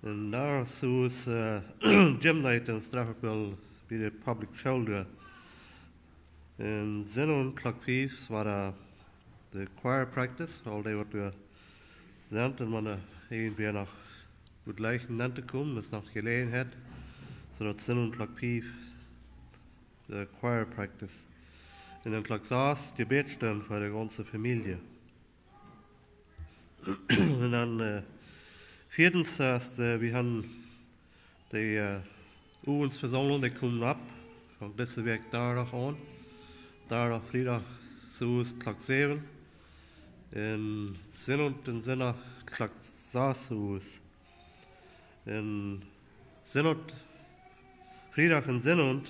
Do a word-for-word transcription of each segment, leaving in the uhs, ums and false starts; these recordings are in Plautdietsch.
Un doa es, eh, Gym Night en Straffordville bie de Public School doa. Un Sinowent Klock fief wia de choir practice, aul dee waut doa sent un wan irjentwäa noch wudd jleichen nenn to komen, es noch Jeläajenheit, soo daut Sinowent Klock fief de choir practice. Un dan Klock sas Jebädstund fa de gaunze Famielje. Un dan, eh, vieedens, eh, wie haben de, eh, Owensvesaumlunk, dee kjemt opp, von dise Wäakj Donnadach aun. Donnadach, Friedach, Sowes, Klock säwen. Un Sinowent un Sindach, Klock sas Sowes. Un Sinowent, Friedach un Sinowent,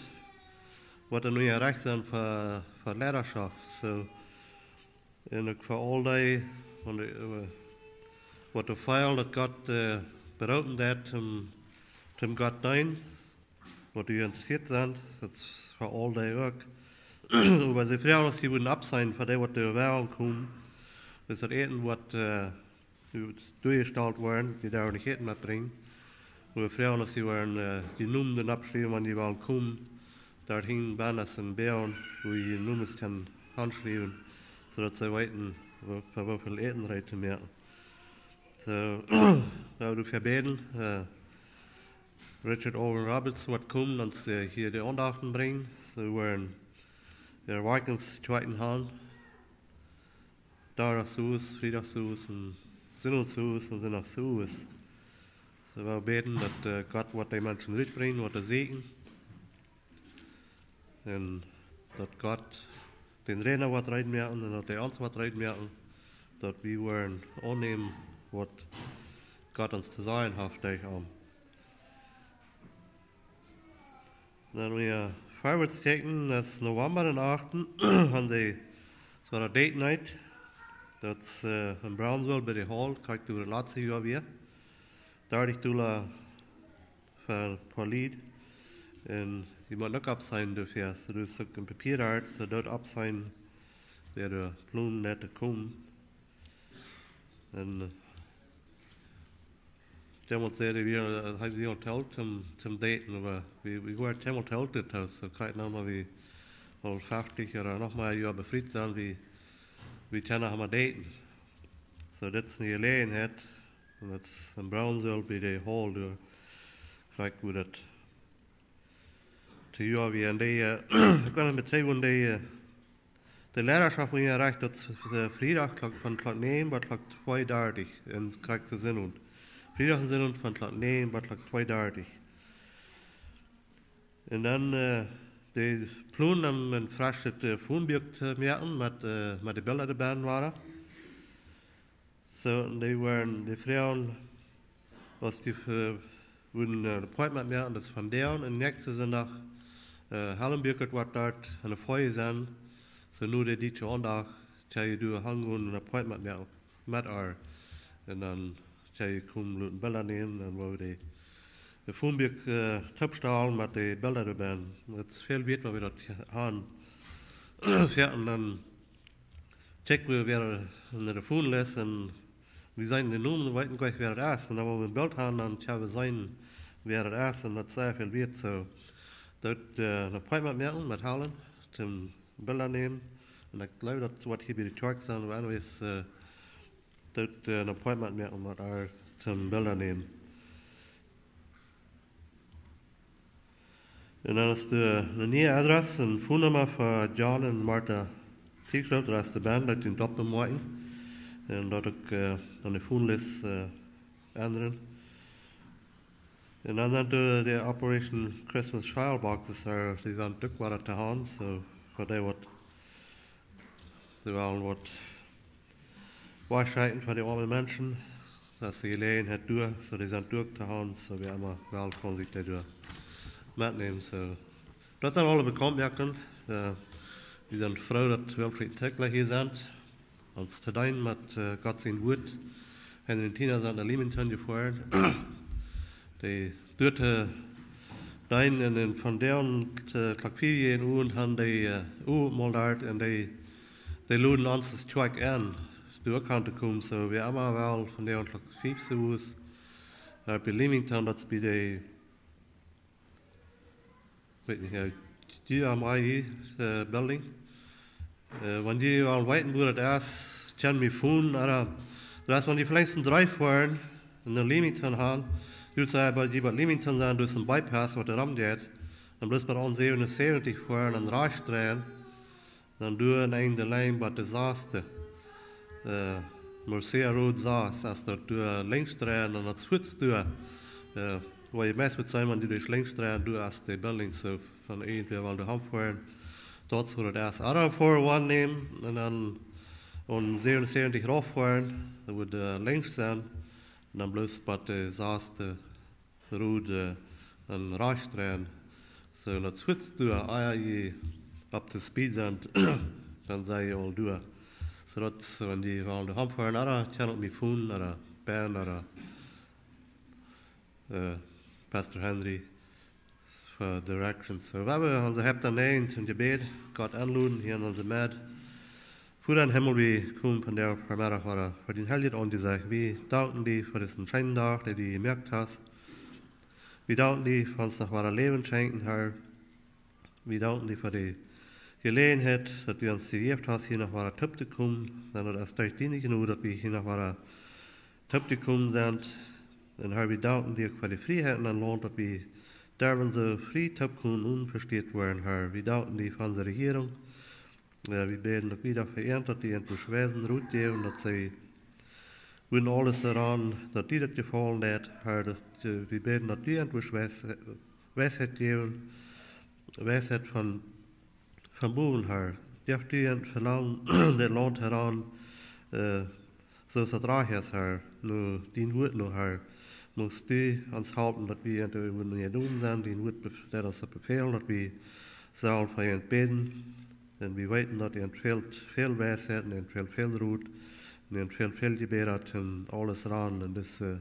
woat dan nu jo rajcht sennen fa, fa Leidaschoft. Soo, un uk fa aul dee, waut, eh, waut doa feelen, daut Gott, eh, beroopen deed, om, om Gott deenen, waut doa interessieet sent, daut es fa aul dee uk. Oba see froagen, aus see wudden oppseenen fa dee, waut doa wellen komen. Daut daut Äten woat, eh, doajestalt woaren, dee doa nich Äten metbrinjen. Wie froagen, aus see wudden, eh, de Nomen oppschriewen, wan dee wellen komen. Doa hinjen bennen es een Boag, wua jie Nomen kjennen aunschriewen, soo daut see weeten, woo-, fa woo väl Äten reed to moaken. Soo, doa wudden wie fa bäden, eh, Richard Owen Roberts woat komen, ons, eh, hia de Aundachten brinjen. Soo woaren wie Erwakjens tweeten haben. Donnadach Sowes, Friedach Sowes un Sinowent Sowes un Sindach Sowes. Soo wie bäden, daut, eh, Gott woat de Menschen rutbrinjen, waut dee sieekjen. Un daut Gott dän Rädna woat reed moaken un daut dee ons woat reed moaken, daut wie woaren aunnämen, waut Gott ons to sajen haft derch am. Dan wie, eh, forwards kjikjen, daut es November dän achten, haben dee, daut wia date night, daut es, eh, en Brownsville bie de Hall, kjikj, doa daut latste Joa wia. Dartich Dolla fa, fa Lied. Un jie motten uk oppseenen doafäa, soo daut es uk een Papia doa, soo daut oppseenen, wäa doa plont to komen. Un, eh, Dämmols säd wie, eh, haud wie aul Tiet toom, toom daten, oba wie, wie wieren kjeenmol Tiet daut Hus, soo kjikj, nu mau wie aul feftich ooda noch mea Joa befriet sent, wie, wie kjennen noch mau daten. Soo, dit es eene Jeläajenheit, un daut es en Brownsville bie de Hall, doa kjikj, woo daut to Joa wia. Un dee, eh, ekj kaun daut bejlikjen, dee, eh, de Leidaschoft wia rajcht, daut es, eh, Friedach Klock, von Klock näajen bat Klock twee dartich un krakjt de Sinowent. Friedach un Sinowent von Klock näajen bat Klock twee dartich. Un dan, eh, dee plonen om een freschet, eh, Phonebook to moaken met, eh, met de Bilda doabie wada. Soo, un dee wieren, dee froagen, aus dee, eh, wudden, eh, een appointment moaken, daut es vondoag un näakjsten Sindach, eh, Helen Burkert woat doa aune Fru sennen. Soo, nu de dietsche Aundacht, kjenn jie doa hangonen, een appointment moaken met äa. Un dan kjenn jie komen loten Bilda nämen, dan woa wie dee, de Phonebook, eh, toopstalen met de Bilda doabie. Daut es väl wieet, wan wie daut haben. Jo, un dan check wie, wäa enne Phonelist, un wie seenen de Nomen, weeten nich, wäa daut es. Un dan, wan wie een Bilt haben, dan kjenn wie seenen, wäa daut es, un daut es sea väl wieet. Soo, daut, eh, een appointment moaken met Helen, toom Bilda nämen. Un ekj jleew, daut woat hia bie de Kjoakj sennen, wan wie, eh, daut, eh, een appointment moaken met äa toom Bilda nämen. Un dan es doa, eh, een niee Adress, een Phonenumma fa John un Martha Tiefschrift, daut es de Band, daut dee doa moaken. Un daut uk, eh, aun de Phonelist, eh, endren. Un dan sent doa de Operation Christmas Child Boxes, eh, dee sent uk wada to haben, soo fa dee waut, dee wellen waut wajchschekjen fa de oame Menschen. Daut es de Jeläajenheit doa, soo dee sent uk to haben, soo wäa emma well kaun sikj dee doa metnämen. Soo, daut sent aule Bekauntmoakungen. Eh, wie sent froo, daut Wilfried un Thekla hia sent, ons to deenen met, eh, Gott sien Wuat. Henry un Tina sent no Leamington jefoaren. Dee doa to deenen un, un vondoag, eh, Klock fief Uhr enne Owent haben dee, eh, Owentmol doa un dee, dee loden ons aus Kjoakj en, doa han to komen. Soo, wäa emma well vondoag Klock fief Uhr, Doa bie Leamington, daut es bie de, weet nich, äh, G M I, äh, Building. Äh, wan jie wellen weeten, wua daut es, kjenn mie fonen, oba daut es, wan jie veleicht een Dreif foaren un no Leamington gonen, jie sent bie, jie bie Leamington sent, doa es een Bypass, waut doa rom jeit, dan bloos bie ons sewenensäwentich foaren un rajchts dreien, dan doa aun de Lien bie de Saste. Äh, Marcea Road sas, aus daut doa linkjs dreien un daut Fuats doa, äh, wua jie meist woat seenen, wan jie doa linkjs dreien, doa es de Building, soo wan irjentwäa well doa han foaren. Daut es wua daut es. Oba foa wan nämen un dan aun sewenensäwentich rauf foaren, daut woat, äh, linkjs sennen, un dan bloos bie de Saste Road, äh, un rajchts dreien. Soo, daut Fuats doa, ea jie up to speed sent, dan sent jie aul doa. Soo daut, wan jie wellen doa han foaren, oba kjenn jie mie fonen, oba Ben, oba, äh, Pastor Henry, fa directions. Soo, wie haben onse Hoaten aun Gott aunloden, hia en onse Medd. Voda em Himmel, wie komen vondoag Vemeddach, Voda, fa dien heiljet Aunjesecht. Wie danken die fa disen scheenen Dach, dän du jemoakt hast. Wie danken die fa ons noch wada Läwen schenkjen, Herr. Wie danken die fa de Jeläajenheit, daut du ons jejäft hast, hia noch wada toop to komen. Dan daut es derch diene Jnod, daut wie hia noch wada toop to komen sent. Un Herr, wie danken die uk fa de Frieheit en daut Launt, daut wie derwen soo frie toop komen un vesteet woaren, Herr. Wie danken die fa onse Rejierunk. Jo, wie bäden uk wieda fa an, daut du an woascht Weisheit un Rot jäwen, daut see wudden aules doaraun, daut die daut jefaulen deit, Herr, daut, äh, wie bäden, daut du an woascht Weis-, Weisheit jäwen, Weisheit von, von bowen, Herr. Jeff du an Velangen, daut Launt hia aun, äh, soo aus daut rajcht es, Herr, no dien Wuat no, Herr. Must du ons halpen, daut wie an de Wunda jedonen sent, dien Wuat bef-, daut ons daut befälen, daut wie sellen fa an bäden. Un wie weeten, daut an fält väl Weisheit un an fält väl Rot un an fält väl Jebäd un aules aun. Un daut, äh,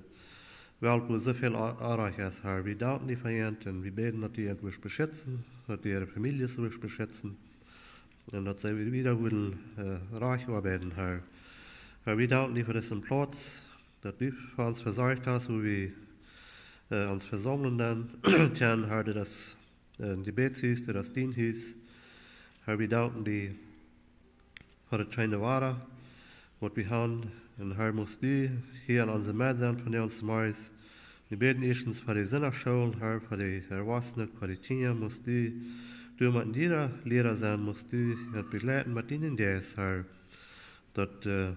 Welt, wua soo väl o-, orrajcht es, Herr. Wie danken die fa an un wie bäden, daut du an woascht beschitzen, daut du äare Famieljes woascht beschitzen. Un daut see wieda wudden, äh, rajcht oabeiden, Herr. Herr, wie danken die fa disen Plauz, daut du fa ons vesorcht hast, wua wie, äh, ons vesaumlen dan kjennen, Herr, daut es, äh, een Jebädshus, daut es dien Hus. Herr, wie danken die fa daut scheene Wada, waut wie haben. Un Herr, must du hia aun onse Medd sennen vondoag zemorjes. Wie bäden ieeschtens fa de Sindachschoolen, Herr, fa de Erwachsene, fa de Kjinja, must du doa met jieda Liera sennen, must du an begleiten met dienen Jeist, Herr. Daut, äh,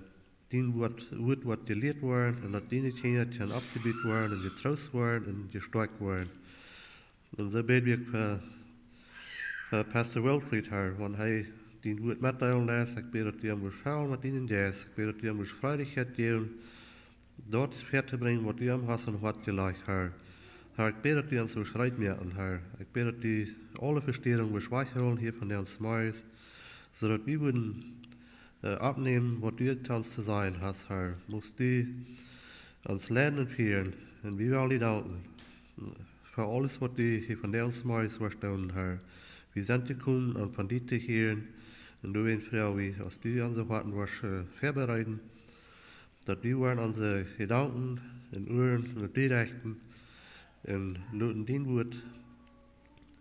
dien Wuat, Wuat woat jelieet woaren un daut diene Kjinja kjennen oppjebut woaren un jetroost woaren un jestoakjt woaren. Un soo bäd wie uk fa, fa Pastor Wilfried, Herr, wan hee dien Wuat metdeelen deit, ekj bäd, daut du am woascht fellen met dienen Jeist, ekj bäd, daut du am woascht Freiheit jäwen, daut väatobrinjen, waut du am hast aum Hoat jelajcht, Herr. Herr, ekj bäd, daut du ons woascht reed moaken, Herr. Ekj bäd, daut du aule Vesteerunk woascht wajchhoolen hia vondoag zemorjes, soo daut wie wudden, äh, oppnämen, waut du to ons to sajen hast, Herr. Must du ons leiden un fieren, un wie wellen die danken fa aules, waut du hia vondoag zemorjes woascht doonen, Herr. Wie sent jekomen om von die to hieren, un doawäajen froag wie, aus du onse Hoaten woascht, äh, väabereiden, daut wie woaren onse Jedanken un Uaren no die rechten un loten dien Wuat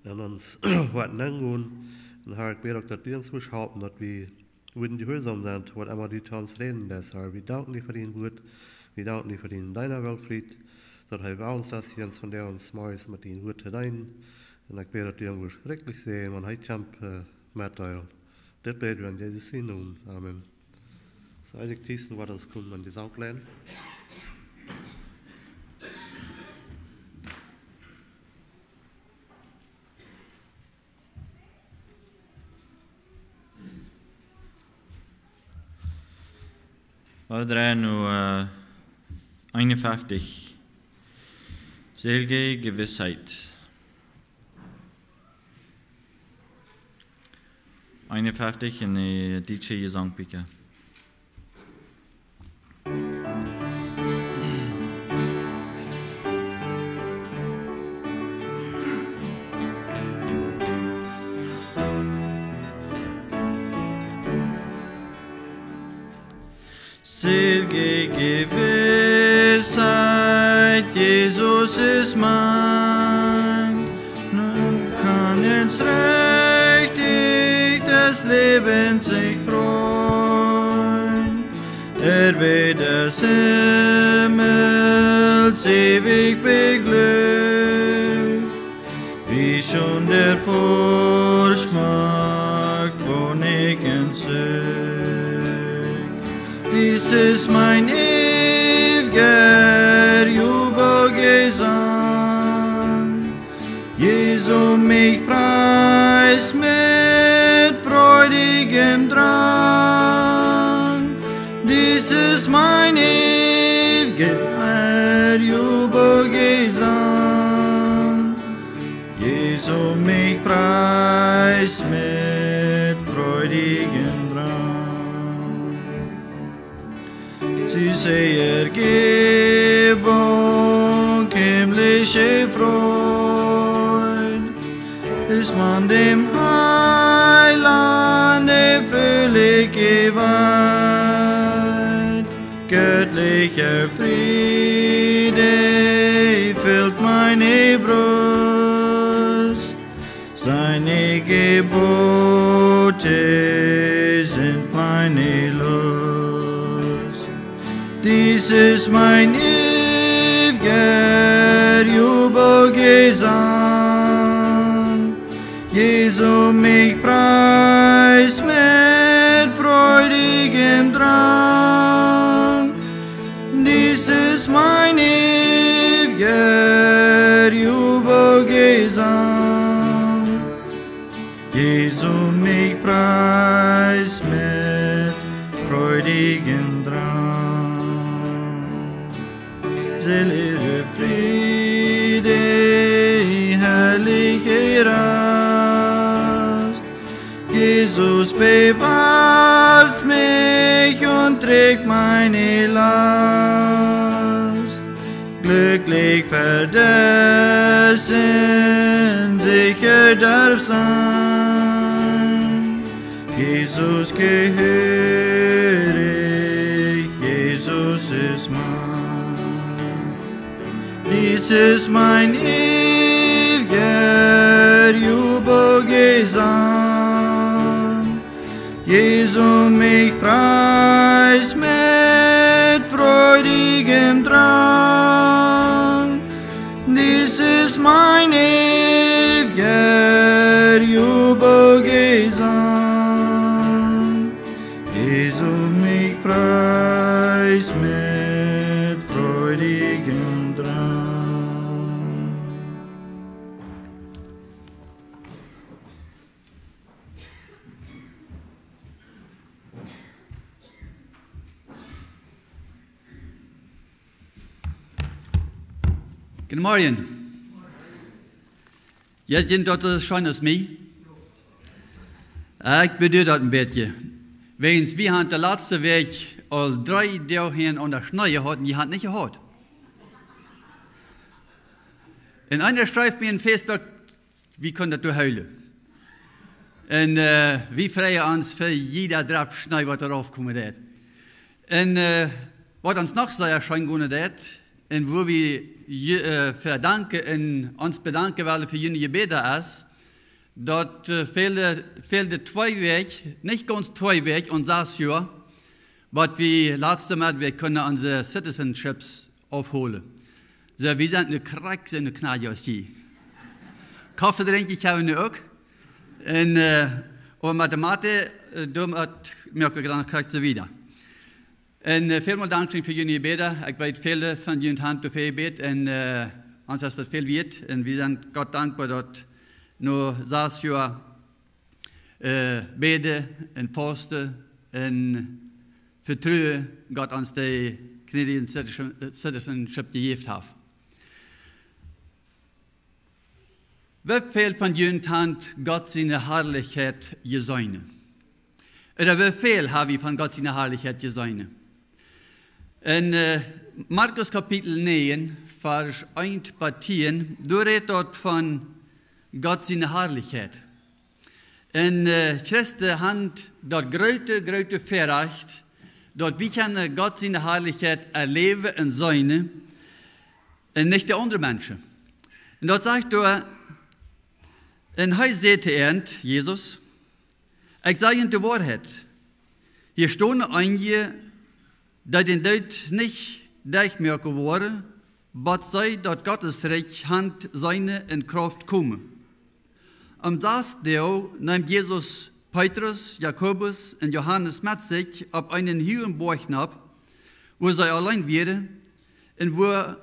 aun ons Hoat nengonen. Un Herr, ekj bäd uk, daut du ons woascht halpen, daut wie wudden jehuarsom sennen, waut emma du to ons räden deist, Herr. Wie danken die fa dien Wuat. Wie danken die fa dienen Deena Wilfried, daut hee wellens es, hia ons vondoag zemorjes met dien Wuat to deenen. Un ekj bäd, daut du am woascht rikjlich säajnen, wan hee kjemt, äh, metdeelen. Dit bäd wie en Jesus sienen Nomen. Amen. Soo, Isaac Thiessen woat ons komen aun de Sankjlien. Wie dreien nu, äh, eenunfeftich. Selje Jewissheit. Eenunfeftich en de dietsche Jesangbieekja. Selje Jewissheit. Jesus ist mein. Nun kann es recht ich des Lebens sich freuen. Er wird des Himmels ewig beglückt. Wie schon der Vorschmack von Entzück. Dies ist mein ewiger Jubelgesang. Jesu mich preist mit freudigem Drang. Dies ist mein ewiger Jubelgesang. Jesu mich preist mit freudigem Drang. Süße Ergebung, himmlische Freud, ist man dem Heiland völlig geweiht. Göttlicher Friede füllt meine Brust. Seine Gebote sind meine Lust. Dies ist mein ewiger Jubelgesang. Jesu mich preist mit freudigem Drang. Dies ist mein ewiger Jubelgesang. Jesu mich preist mit freudigem Drang. Selige Friede, herrliche Rast. Jesus bewahrt mich und trägt meine Last. Glücklich verdessen, sicher darf sein. Jesus gehörig, Jesus ist mein. Dies ist mein ewiger Jubelgesang. Jesu mich preist mit freudigem Drang. Dies ist mein ewiger Jubelgesang. Jesu mich preist mit freudigem Drang. Guten Morgen. Jeit junt daut soo scheen aus mie? Ekj bedoel daut een bät. Wäajens wie haben de latste Wäakj aul dree Doag hia aun de Schnee jehaut un jie haben nich jehaut. Un eena schreef mie en Facebook, wie kjennen daut doa hoolen. Un, äh, wie freien ons fa jieda Drops Schnee waut doa raufkomen deit. Un, äh, waut ons noch sea scheen gonen deit, un wua wie je-, äh, fa danken un ons bedanken wellen fa june Jebäda es, daut, äh, fälde, fälde twee Wäakj, nich gaunz twee Wäakj aun sas Joa, waut wie latste Mol, wie kunnen onse Citizenships aufholen. Soo, wie sent nu krakjt soo kjnajos hia. Koffe drinkjen kjenn wie nu uk. Un, äh, oba met de Mate, äh, doa moak wie dan krakjt soo wieda. Un, äh, välmol dankscheen fa june Jebäda. Ekj weet, väle von junt haben doafäa jebät. Un, äh, ons es daut väl wieet. Un wie sent Gott dankboa daut no sas Joa äh, bäden un fausten un vetruen Gott ons de Canadian Citizen-, Citizenship jejäft haft. Woo väl von junt haben Gott siene Harlichkjeit jeseenen? Ooda woo väl hab wie von Gott siene Harlichkjeit jeseenen? En, äh, Markus Kapitel näajen, Varsch eent bat tieen, doa rät daut von Gott siene Harlichkjeit. Un, äh, Christen haben daut groote, groote Väarajcht, daut wie kjennen Gott siene Harlichkjeit erläwen un seenen. un nich de aundre Menschen. Un daut sajcht doa, un hee säd to an, Jesus: "Ekj saj junt de Woarheit. Hia stonen eenje, dee dän Doot nich derchmoaken woaren, bat see daut Gottes Rikj han seenen en Krauft komen." Aum sasden Dach neem Jesus Petrus, Jakobus un Johanes met sikj opp eenen huagen Boajch nopp, wua see auleen wieren, un wua,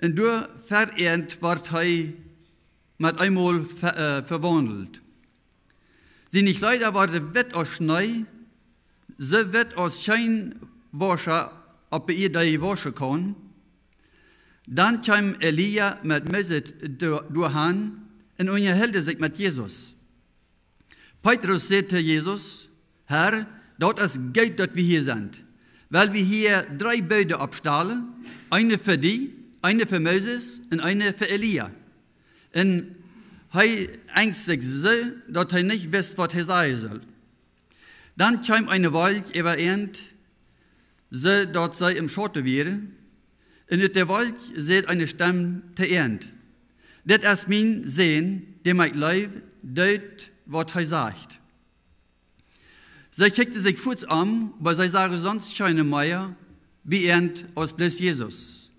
un doa ver an wort hee met eemol ve-, äh, vewaundelt. Siene Kjleeda worden witt aus Schnee, soo witt aus kjeen Woscha opp de Ieed dee woschen kaun. Dan kjeem Elia met Moses do-, doahan un unjahilt sikj met Jesus. Petrus säd to Jesus: "Herr, daut es goot, daut wie hia sent. Well wie hia dree Buden oppstalen, eene fa die, eene fa Moses un eene fa Elia." Un hee enjst sikj soo, daut hee nich wist, waut hee sajen sull. Dan kjeem eene Wolkj äwa an, soo daut see em Schauten wieren. Un ut de Wolkj säd eene Stemm to an: "Dit es mien Sän, dän ekj leew, doot, waut hee sajcht." See kjikjten sikj fuaz om, oba see sagen sonst kjeenen mea bie an aus bloos Jesus.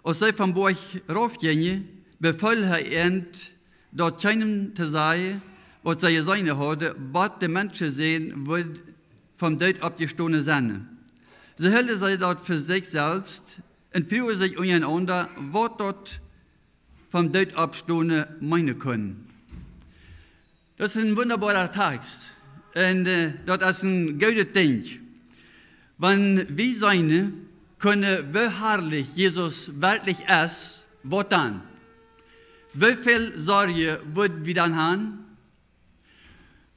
Aus see vom Boajch rauf jinjen, befool hee an, daut kjeenem to sajen, waut see jeseenen hauden, bat de Menschensän wudd vom Doot oppjestonen sennen. See hilden sikj daut fa sikj selfst un fruagen sikj unjarenaunda, waut daut vom Doot oppstonen meenen kunn. Daut es een wundaboara Tekst. Un, äh, daut es een goodet Dinkj. Wan wie seenen kunnen, woo harlich Jesus werkjlich es, waut dan? Woo väl Sorjen wudden wie dan han?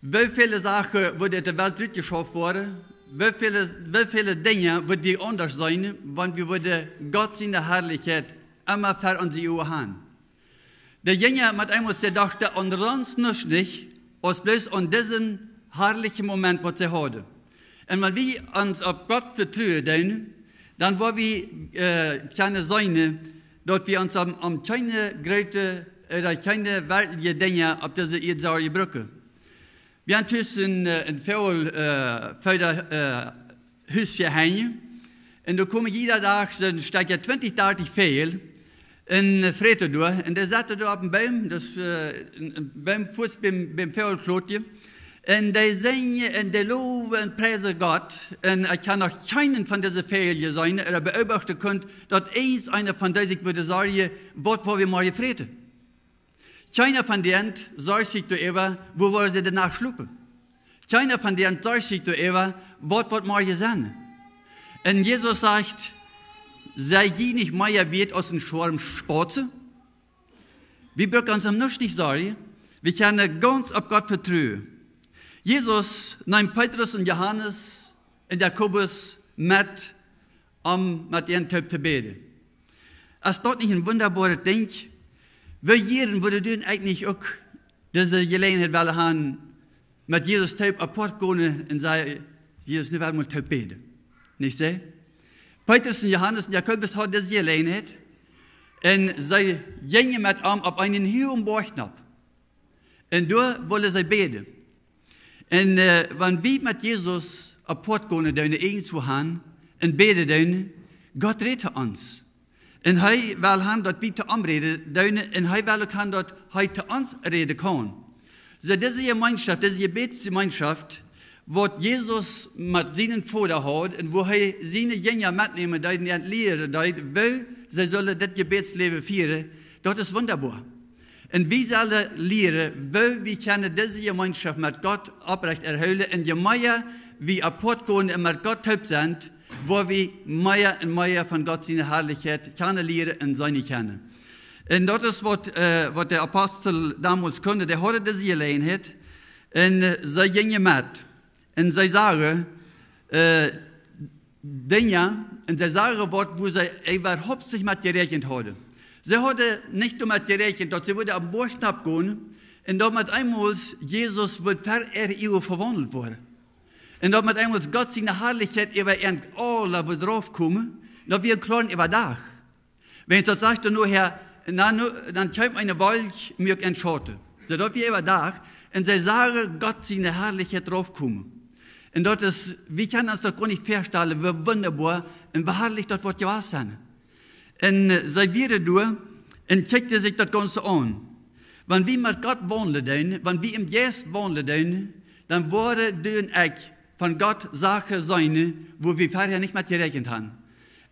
Woo väle Sachen wudden ut de Welt rutjeschauft woaren? Woo väle, woo väle Dinja wudden wie aundasch seenen, wan wie wudden Gott siene Harlichkjeit emma ver onse Uagen han? De Jinja met eemol, dee dochten aun sonst nuscht nich, aus bloos aun disen harlichen Moment, waut see hauden. Un wan wie ons opp Gott vetruen doonen, dan woa wie, äh, kjennen seenen, daut wie ons om, om kjeene groote, äh, daut kjeene werkjliche Dinja opp dise Ieed Sorjen brucken. Wie han tus een, äh, een Väajel, äh, Feeda, äh, Hus jehangen. Un doa komen jieda Dach soon Stekj twintich, dartich Väajel un, äh, fräten doa. Un dee saten doa opp een Boom, daut, äh, een, een Boom fuaz biem, biem Väajelklotje. Un dee sinjen un dee lowen un priesen Gott. Un ekj hab noch kjeenen von dise Väajel jeseenen ooda beobachten kunt, daut eens eena von dee sikj wudd sorjen, waut woa wie morjen fräten. Kjeena von dee sorcht sikj doaräwa, wua woaren see de Nacht schlopen. Kjeena von dee sorcht sikj doaräwa, waut woat morjen sennen. Un Jesus sajcht: "Sent jie nich mea wieet aus een Schwarm Spautsen?" Wie brucken ons om nuscht nich sorjen. Wie kjennen gaunz opp Gott vetruen. Jesus neem Petrus un Johanes un Jakobus met, om met an toop to bäden. Es daut nich een wundaboaret Dinkj? Woo jieren wudd wie dan eejentlich uk dise Jeläajenheit wellen han, met Jesus toop aupoat gonen un sajen: "Jesus, nu well wie mol toop bäden." Nich soo? Petrus un Johanes un Jakobus hauden dise Jeläajenheit un see jinjen met am opp eenen huagen Boajch nopp. Un doa wullen see bäden. Un, äh, wan wie met Jesus aupoat gonen doonen, irjentwua han, un bäden doonen, Gott rät to ons. Un hee well han, daut wie to am räden doonen, un hee well uk han, daut hee to ons räden kaun. Soo dise Jemeenschoft, dise Jebädsjemeenschoft, waut Jesus met sienen Voda haud un wua hee siene Jinja metnämen deed un an lieren deed, woo see sullen dit Jebädsläwen fieren, daut es wundaboa. Un wie sellen lieren, woo wie kjennen dise Jemeenschoft met Gott oprecht erhoolen. Un je mea wie aupoat gonen un met Gott toop sent, woa wie mea un mea von Gott siene Harlichkjeit kjanen lieren un seenen kjennen. Un daut es waut, äh, waut de Apostel donmols kunnen. Dee hauden dise Jeläajenheit un, äh, see jinjen met. Un see sagen, äh, Dinja, un see sagen waut, wua see äwahaupt nich met jeräakjent hauden. See hauden nich doamet jeräakjent, daut see wudden opp een Boajch nopp gonen un daut met eemol Jesus wudd ver äare Uagen vewaundelt woaren. Un daut met eemol Gott siene Harlichkjeit äwa an aula wudd raufkomen, daut wia een kloaren Äwadach. Wan daut sajcht dan nohäa, na, nu, dan kjeem eene Wolkj, muak an Schauten. Soo daut wia äwa Dach, un see sagen Gott siene Harlichkjeit raufkomen. Un daut es, wie kjennen ons daut goanich väastalen, woo wundaboa un woo harlich daut woat jewast sennen. Un, äh, see wieren doa un kjikjten sikj daut Gaunze aun. Wan wie met Gott waundlen doonen, wan wie em Jeist waundlen doonen, dan woaren du un ekj von Gott Sachen seenen, wua wie verhäa nich met jeräakjent haben.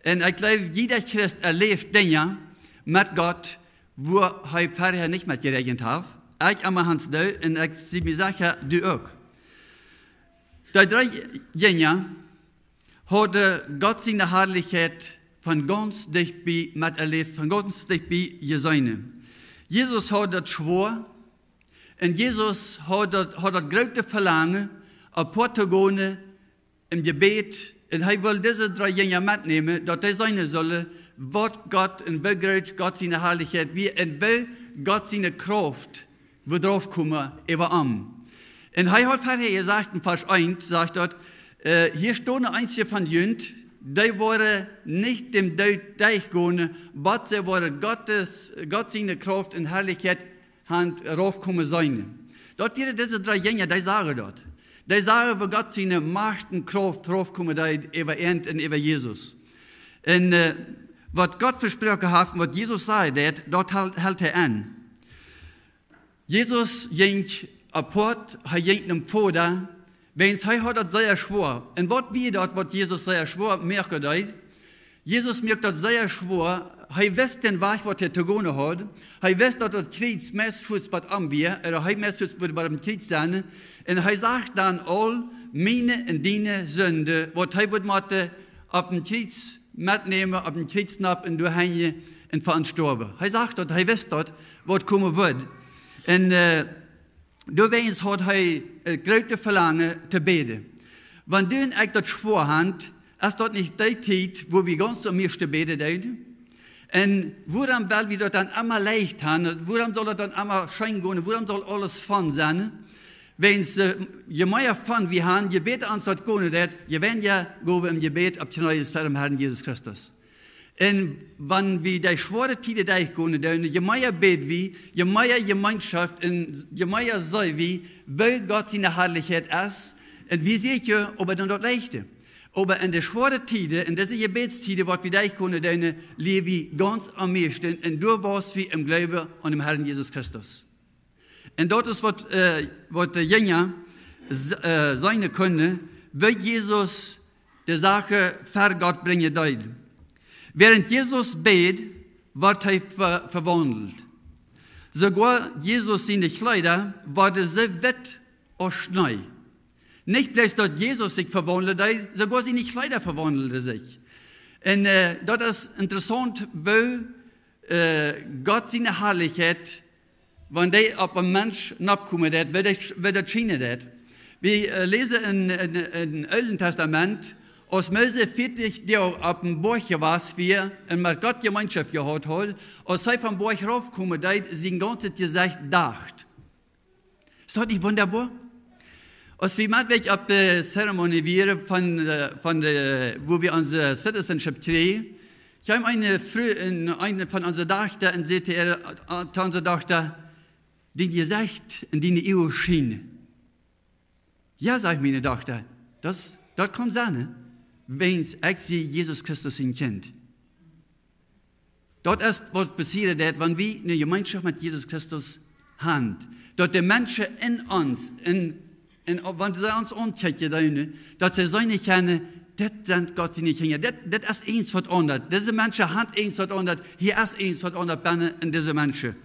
Un ekj jleew, jieda Christ erläft Dinja met Gott, wua hee verhäa nich met jeräakjent haft. Ekj emma, Hans, du, un ekj sie mie secha, du uk. Dee dree Jinja hauden Gott siene Harlichkjeit von gaunz dicht bie met erläft, von gaunz dicht bie jeseenen. Jesus haud daut schwoa, un Jesus haud daut, haud daut groote Velangen, apoat to gonen em Jebäd, un hee wull dise dree Jinja metnämen, daut dee seenen sullen, waut Gott un woo groot Gott siene Harlichkjeit wia un woo Gott siene Krauft wudd raufkomen äwa am. Un hee haud verhäa jesajcht, en Varsch eent sajcht daut, äh, hia stonen eenje von junt, dee woaren nich dän Doot derchgonen, bat see woaren Gott siene Krauft un Harlichkjeit han raufkomen seenen. Daut wieren dise dree Jinja, dee sagen daut. Dee sagen, woo Gott siene Macht un Krauft raufkomen deed äwa an un äwa Jesus. Un, äh, waut Gott vesproaken haft un waut Jesus säd, daut, daut helt, helt hee aun. Jesus jinkj apoat, hee jinkj nom Voda, wiels hee haud daut sea schwoa. Un waut wia daut, waut Jesus sea schwoa moaken deed? Jesus muak daut sea schwoa. Hee wist dän Wajch, waut hee to gonen haud. Hee wist, daut daut Kjriez meist fuaz bat am wia, ooda hee meist fuaz wudd bat däm Kjriez sennen. Un hee sach dan aul miene un diene Sind, waut hee wudd motten opp dän Kjriez metnämen, opp dän Kjriez nopp un doa henjen un fa ons stoawen. Hee sach daut, hee wist daut, waut komen wudd. Un, äh, doawäajen haud hee, äh, groote Velangen to bäden. Wan du un ekj daut schwoa han, es daut nich dee Tiet, wua wie gaunz aum mieeschten bäden doonen? Un wuarom well wie daut dan emma leicht han? Wuarom saul daut dan emma scheen gonen? Wuarom saul aules fein sennen? Wiels, äh, je mea fein wie han, je bäta ons daut gonen deit, je weinja go wie em Jebäd opp Kjnees ver däm Herrn Jesus Christus. Un wan wie dee schwoare Tieden derchgonen doonen, je mea bäd wie, je mea Jemeenschoft un je mea see wie, woo Gott siene Harlichkjeit es. Un wie seenen jo, oba dan daut Leichte. Oba en de schwoare Tieden, en dise Jebädstieden, waut wie derchgonen doonen, läw wie gaunz aum mieeschten un doa wauss wie em Gloowen aun däm Herrn Jesus Christus. Un daut es waut, äh, waut de Jinja s-, äh, seenen kunnen, woo Jesus de Sachen ver Gott brinjen deed. Wäarent Jesus bäd, wort hee ve-, vewaundelt. Soogoa Jesus siene Kjleeda worden soo witt aus Schnee. Nich bloos daut Jesus sikj vewaundlen deed, soogoa siene Kjleeda vewaundelden sikj. Un, äh, daut es interessaunt, woo äh, Gott siene Harlichkjeit, wan dee opp een Mensch noppkomen deit, woo dee, woo daut schienen deit. Wie, äh, läsen en, en, en Oolen Tastament, aus Mose vieetich Doag opp dän Boajch jewast wia un met Gott Jemeenschoft jehaut haud, aus hee vom Boajch raufkomen deed, sien gaunzet Jesecht dach. Es daut nich wundaboa? Aus wie met Wäakj opp de Zeremonie wieren von, äh, von de, wua wie onse Citizenship kjrieejen, kjeem eene Fru, een, eene von onse Dochta un säd to äa, äh, to onse Dochta: "Dien Jesecht un diene Uagen schienen." "Jo," sajcht miene Dochta, "daut, daut kaun sennen, wiels ekj sie Jesus Christus sien Kjint." Daut es waut passieren deit, wan wie eene Jemeenschoft met Jesus Christus han. Daut de Menschen en ons, en, en, wan see ons aunkjikjen, dan, daut see seenen kjennen, dit sent Gott siene Kjinja. Dit, dit es eent waut aundasch. Dise Menschen han eent waut aundasch. Hia es eent waut aundasch bennen en dise Menschen.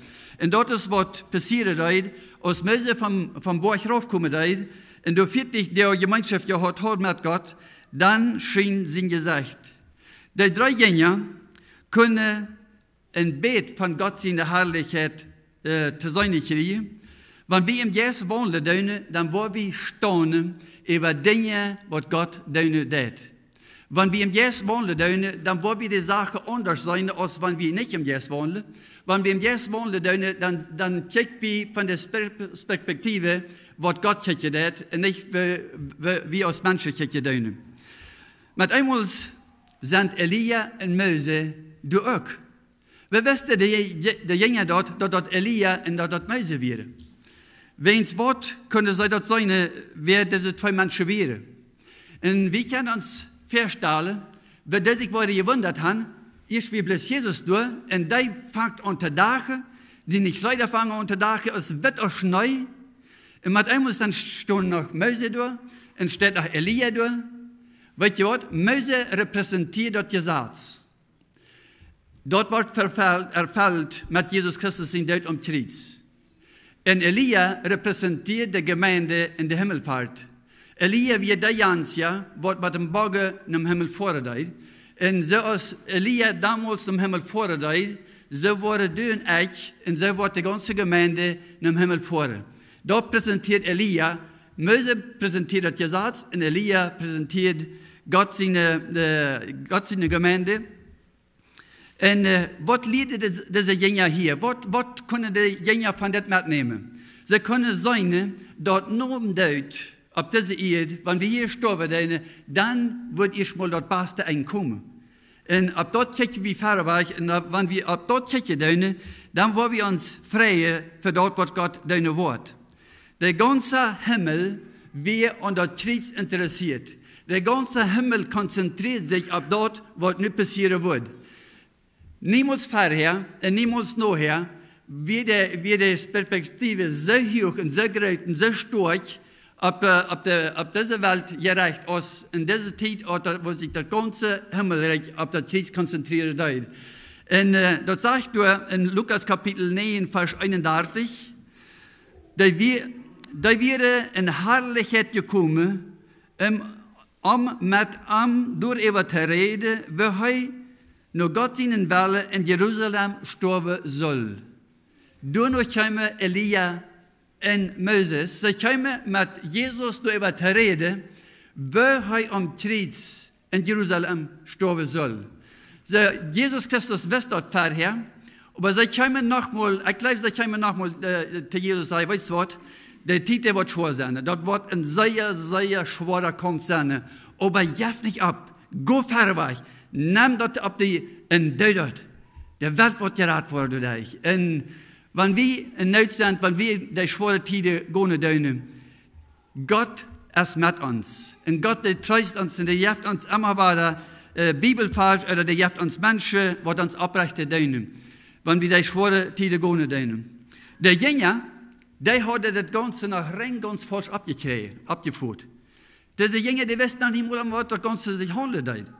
Un daut es waut passieren deed, aus Mose vom, vom Boajch raufkomen deed, un doa vieetich Doag Jemeenschoft jehaut haud met Gott, dan schien sien Jesecht. Dee dree Jinja kunnen een Bilt von Gott siene Harlichkjeit, äh, to seenen kjrieen. Wan wie em Jeist waundlen doonen, dan woa wie staunen äwa Dinja, waut Gott doonen deit. Wan wie em Jeist waundlen doonen, dan woa wie de Sachen aundasch seenen, aus wan wie nich em Jeist waundlen. Wan wie em Jeist waundlen doonen, dan, dan kjikj wie von de Spe-, Perspektive, waut Gott kjikjen deit, un nich woo, woo wie aus Menschen kjikjen doonen. Met eemol sent Elia un Mose doa uk. Woo wisten de, de, de Jinja daut, daut daut Elia un daut daut Mose wieren? Wäajen waut kunnen see daut seenen, wäa dise twee Menschen wieren? Un wie kjennen ons väastalen, woo dee sikj woaren jewundat haben, ieescht wia bloos Jesus doa, un dee fangt aun to dachen, siene Kjleeda fangen aun to dachen, es witt aus Schnee. Un met eemol dan stund noch Mose doa, un steit noch Elia doa. Weetst waut? Mose repräsentieet daut Jesaz. Daut wort erfelt, erfelt met Jesus Christus sien Doot aum Kjriez. Un Elia repräsentieet de Jemeent en de Himmelfoat. Elia wia de Jans, jo, waut met däm Boagen nom Himmel foaren deed. Un soo aus Elia donmols nom Himmel foaren deed, soo woaren du un ekj, un soo woat de gaunze Jemeent nom Himmel foaren. Daut präsentieet Elia, Mose präsentieet daut Jesaz, un Elia präsentieet Gott siene, äh, Gott siene Jemeent. Un, äh, waut lieeden dise, dise Jinja hia? Waut, waut kunnen de Jinja von dit metnämen? See kunnen seenen, daut nom Doot opp dise Ieed, wan wie hia stoawen, dan, dan woat ieescht mol daut baste Enj komen. Un opp daut kjikjen wie wieda wajch, un opp, wan wie opp daut kjikjen doonen, dan woa wie ons freien fa daut, waut Gott doonen woat. De gaunze Himmel wia aun daut Kjriez interessieet. De gaunze Himmel konzentrieet sikj opp daut, waut nu passieren woat. Niemols verhäa un niemols nohäa wia de, wia de Perspektiew soo huach un soo groot un soo stoakj opp, äh, opp de, opp dise Welt jerecht aus en dise Tiet, aus daut, wua sikj daut gaunze Himmelrikj opp daut Kjriez konzentrieren deed. Un, äh, daut sajcht doa en Lukas Kapitel näajen, Varsch eenundartich, dee wie-, dee wieren en Harlichkjeit jekomen, om, om met am doaräwa to räden, woo hee no Gott sienen Wellen en Jerusalem stoawen sull. Doano kjeemen Elia un Moses, see kjeemen met Jesus doaräwa to räden, woo hee aum Kjriez en Jerusalem stoawen sull. See, Jesus Christus wist daut verhäa, oba see kjeemen nochmol, ekj jleew, see kjeemen nochmol, äh, to Jesus, säden: Weetst waut, de Tiet, dee woat schwoa sennen. Daut woat een sea, sea schwoara Kaumf sennen. Oba jeff nich opp. Go wieda wajch. Nem daut opp die un doo daut. De Welt woat jerat woaren derch die. Un wan wie en Noot sent, wan wie derch schwoare Tieden gonen doonen, Gott es met ons. Un Gott, dee treest ons un dee jeft ons emma wada, äh, Bibelvarsch, ooda dee jeft ons Menschen, waut ons opprechten doonen, wan wie derch schwoare Tieden gonen doonen. De Jinja, dee hauden daut gaunze noch rein gaunz faulsch oppjekjräajen, oppjefoot. Dise Jinja, dee wisten noch nich mol, om waut daut gaunze sikj haundlen deed.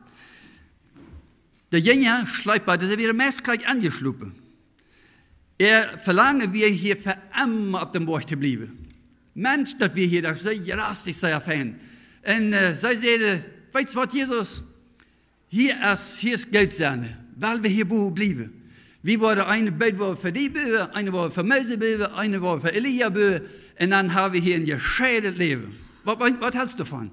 De Jinja, schliep, dee wieren meist krakjt enjeschlopen. Äa Velangen wia, hia fa emma opp däm Boajch to bliewen. Mensch, daut wia hia doch soo jrasich, sea fein. Un, äh, see säden: Weetst waut, Jesus? Hia es, hia es goot sennen. Well wie hia bowen bliewen. Wie woaren een Boot, woa wie fa die buen, een woa wie fa Mose buen, een woa wie fa Elia buen. Un dan ha wie hia een jescheedet Läwen. Waut, waut, waut helst du doavon?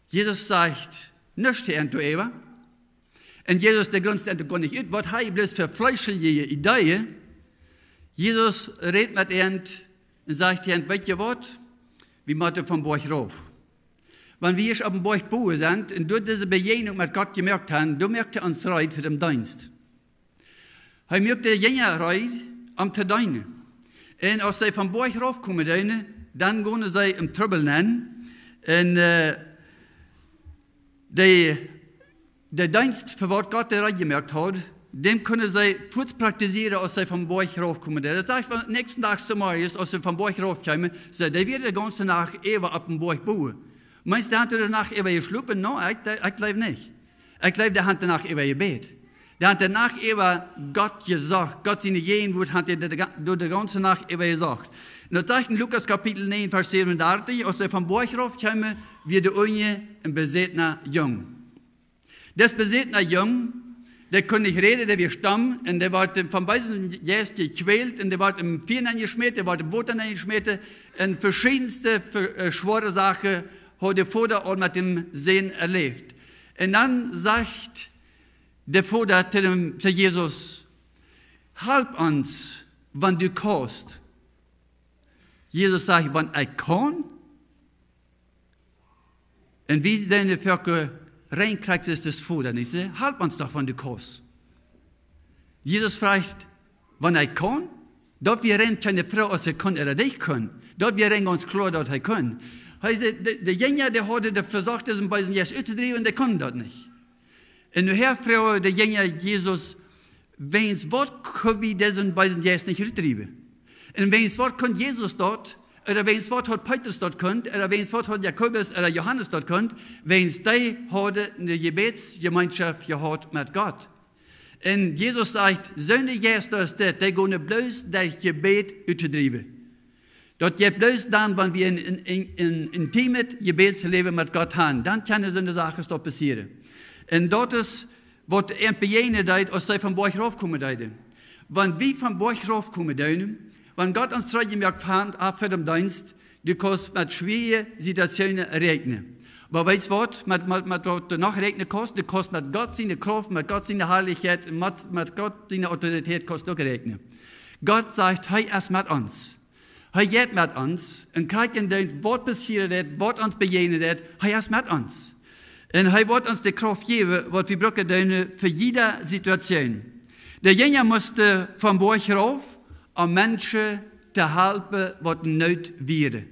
Jesus sajcht nuscht to an doaräwa. Un Jesus, dee grunzt an goanich ut, waut hee bloos fa fleeschelje Ideeen. Jesus rät met an un sajcht an: Weetst waut? Wie motten vom Boajch rauf. Wan wie ieescht oppem Boajch bowen sent un doa dise Bejäajnunk met Gott jemoakt haben, dan moakt hee ons reed fa dän Deenst. Hee muak de Jinja reed, om to deenen. Un aus see vom Boajch raufkomen deeden, dan gonen see en Trubbel nenn. Un, äh, de, de Deenst, fa waut Gott dee reed jemoakt haud, dän kunnen see fuaz praktizieren, aus see vom Boajch raufkomen deeden. Daut sajcht, vom näakjsten Dach zemorjes, aus see vom Boajch raufkjeemen, see, dee wieren de gaunze Nacht äwa oppem Boajch bowen. Meenst du, dee hauden de Nacht äwa jeschlopen? Nä, ekj, ekj jleew nich. Ekj jleew, dee hauden de Nacht äwa jebät. Dee hauden de Nacht äwa Gott jesocht. Gott siene Jäajenwoat hauden dee de, de, de gaunze Nacht äwa jesocht. Un daut sajcht en Lukas Kapitel näajen, Varsch säwenundartich, aus see vom Boajch raufkjeemen, wia doa unjen een besätna Jung. Dis besätna Jung, dee kunn nich räden, dee wia stumm, un dee wort vom beesen Jeist jekwält, un dee wort em Fia nenjeschmäten, dee wort em Wota nenjeschmäten, un veschiedenste ve-, äh, schwoare Sachen haud de Voda aul met däm Sän erläft. Un dan sajcht de Voda to däm, to Jesus: Halp ons, wan du kaust. Jesus sajcht: Wan ekj kaun? Un wie sent de Völkja rein krakjt soo aus de Voda, nich soo? Halp ons doch, wan du kaust. Jesus fruach, wan hee kunn, daut wia rein kjeene Froag, aus hee kunn ooda nich kunn. Daut wia rein gaunz kloa, daut hee kunn. Hee säd, de, de Jinja, dee hauden de vesocht, disen beesen Jeist uttodriewen, un dee kunnen daut nich. Un nohäa fruach de Jinja Jesus, wäajens waut kunn wie disen beesen Jeist nich utdriewen? Un wäajens waut kunn Jesus daut? Ooda wäajens waut haud Petrus daut kunt? Ooda wäajens waut haud Jakobus ooda Johanes daut kunt? Wäajens dee hauden eene Jebädsjemeenschoft jehaut met Gott. Un Jesus sajcht, soone Jeista aus dit, dee gonen bloos derch Jebäd uttodriewen. Daut jeit bloos dan, wan wie een, een, een, een intimet Jebädsläwen met Gott haben. Dan kjennen soone Sachen doch passieren. Un daut es, waut an bejäajnen deed, aus see vom Boajch raufkomen deeden. Wan wie vom Boajch raufkomen deeden, wan Gott ons trigj jemoakt haft, haft fa dän Deenst, du kaust met schwierje Situationen räakjnen. Oba weetst waut, met, met, met waut du noch räakjnen kaust, du kaust met Gott siene Krauft, met Gott siene Harlichkjeit un met, met Gott siene Autoritäet kaust du uk räakjnen. Gott sajcht, hee es met ons. Hee jeit met ons un krakjt endoont, waut passieren deit, waut ons bejäajnen deit, hee es met ons. Un hee woat ons de Krauft jäwen, waut wie brucken doonen fa jiede Situation. De Jinja musten vom Boajch rauf, om Menschen to halpen, waut en Noot wieren.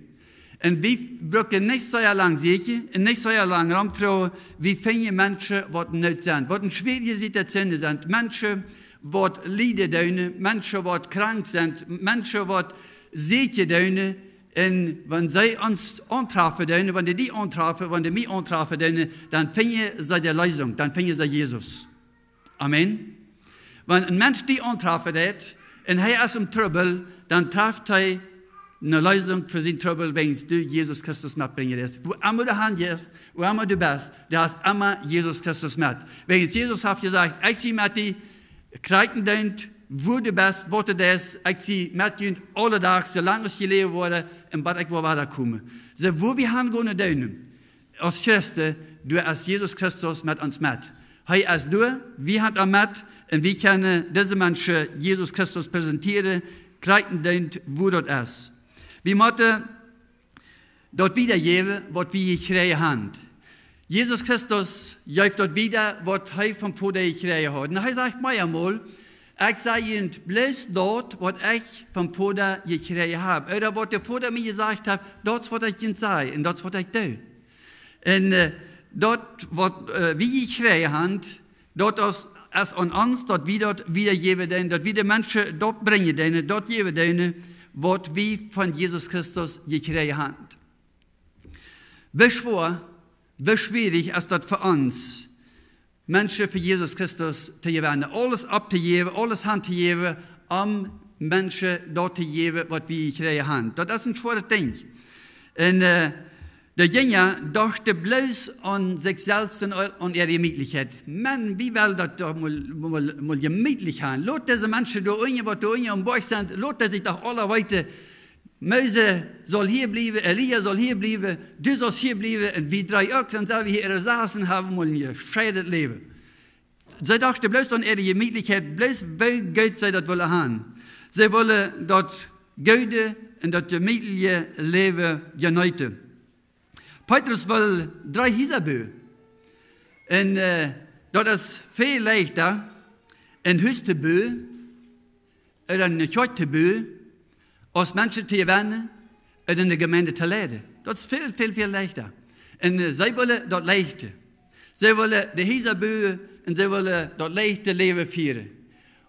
Un wie brucken nich sea lang sieekjen un nich sea lang romfroagen, wie finjen Menschen, waut en Noot sent, waut en schwierje Situationen sent, Menschen, waut lieden doonen, Menschen, waut krank sent, Menschen, waut sieekjen doonen. Un wan see ons auntrafen doonen, wan dee die auntrafen, wan dee mie auntrafen doonen, dan finjen see de Leesunk, dan finjen see Jesus. Amen. Wan een Mensch die auntrafen deit un hee es em Trubbel, dan traft hee eene Leesunk fa sienen Trubbel, wäajens du Jesus Christus metbrinjen deist. Wua emma du han jeist, wua emma du best, du hast emma Jesus Christus met. Wäajens Jesus haft jesajcht, ekj sie met die, krakjt endoont, wua du best, waut du deist, ekj sie met junt aule Doag, soo lang aus jie läwen woaren, un bat ekj woa wada komen. Soo, wua wie han gonen doonen, aus Christen, doa es Jesus Christus met ons met. Hee es doa, wie han am met, un wie kjennen dise Menschen Jesus Christus präsentieren, krakjt endoont, wua daut es. Wie motten daut wiedajäwen, waut wie jekjräajen han. Jesus Christus jeef daut wieda, waut hee vom Voda jekjräajen haud. Un hee sajcht meamol, ekj saj junt bloos daut, waut ekj vom Voda jekjräajen hab. Ooda waut de Voda mie jesajcht haft, daut es, waut ekj junt saj un daut es, waut ekj doo. Un, äh, daut, waut, äh, wie jekjräajen han, daut es, es aun ons, daut wie daut wiedajäwen doonen, daut wie de Menschen daut brinjen doonen, daut jäwen doonen, waut wie von Jesus Christus jekjräajen han. Woo schwoa, woo schwierich es daut fa ons, Menschen fa Jesus Christus to jewennen, aules auftojäwen, aules hantojäwen, om Menschen daut to jäwen, waut wie jekjräajen han. Daut es een schwoaret Dinkj. Un, äh, de Jinja dochten bloos aun sikj selfst un aun äare Jemietlichkjeit. Maun, wie well daut doch mol, mol, mol jemietlich han. Lot dise Menschen doa unjen, waut doa unjen aum Boajch sent, lot dee sikj doch aule weeten, Mose saul hia bliewen, Elia saul hia bliewen, du saust hia bliewen, un wie dree uk, dan sell wie hia sassen, haben mol een jescheidet Läwen. See dochten bloos aun äare Jemietlichkjeit, bloos woo goot see daut wullen han. See wullen daut goode un daut jemietliche Läwen jeneeten. Petrus wull dree Hiesa buen. Un, äh, daut es väl leichta, een Hus to buen, ooda eene Kjoakj to buen, aus Menschen to jewennen ooda eene Jemeent to leiden. Daut es väl, väl, väl leichta. Un, äh, see wullen daut Leichte. See wullen de Hiesa buen un see wullen daut leichte Läwen fieren.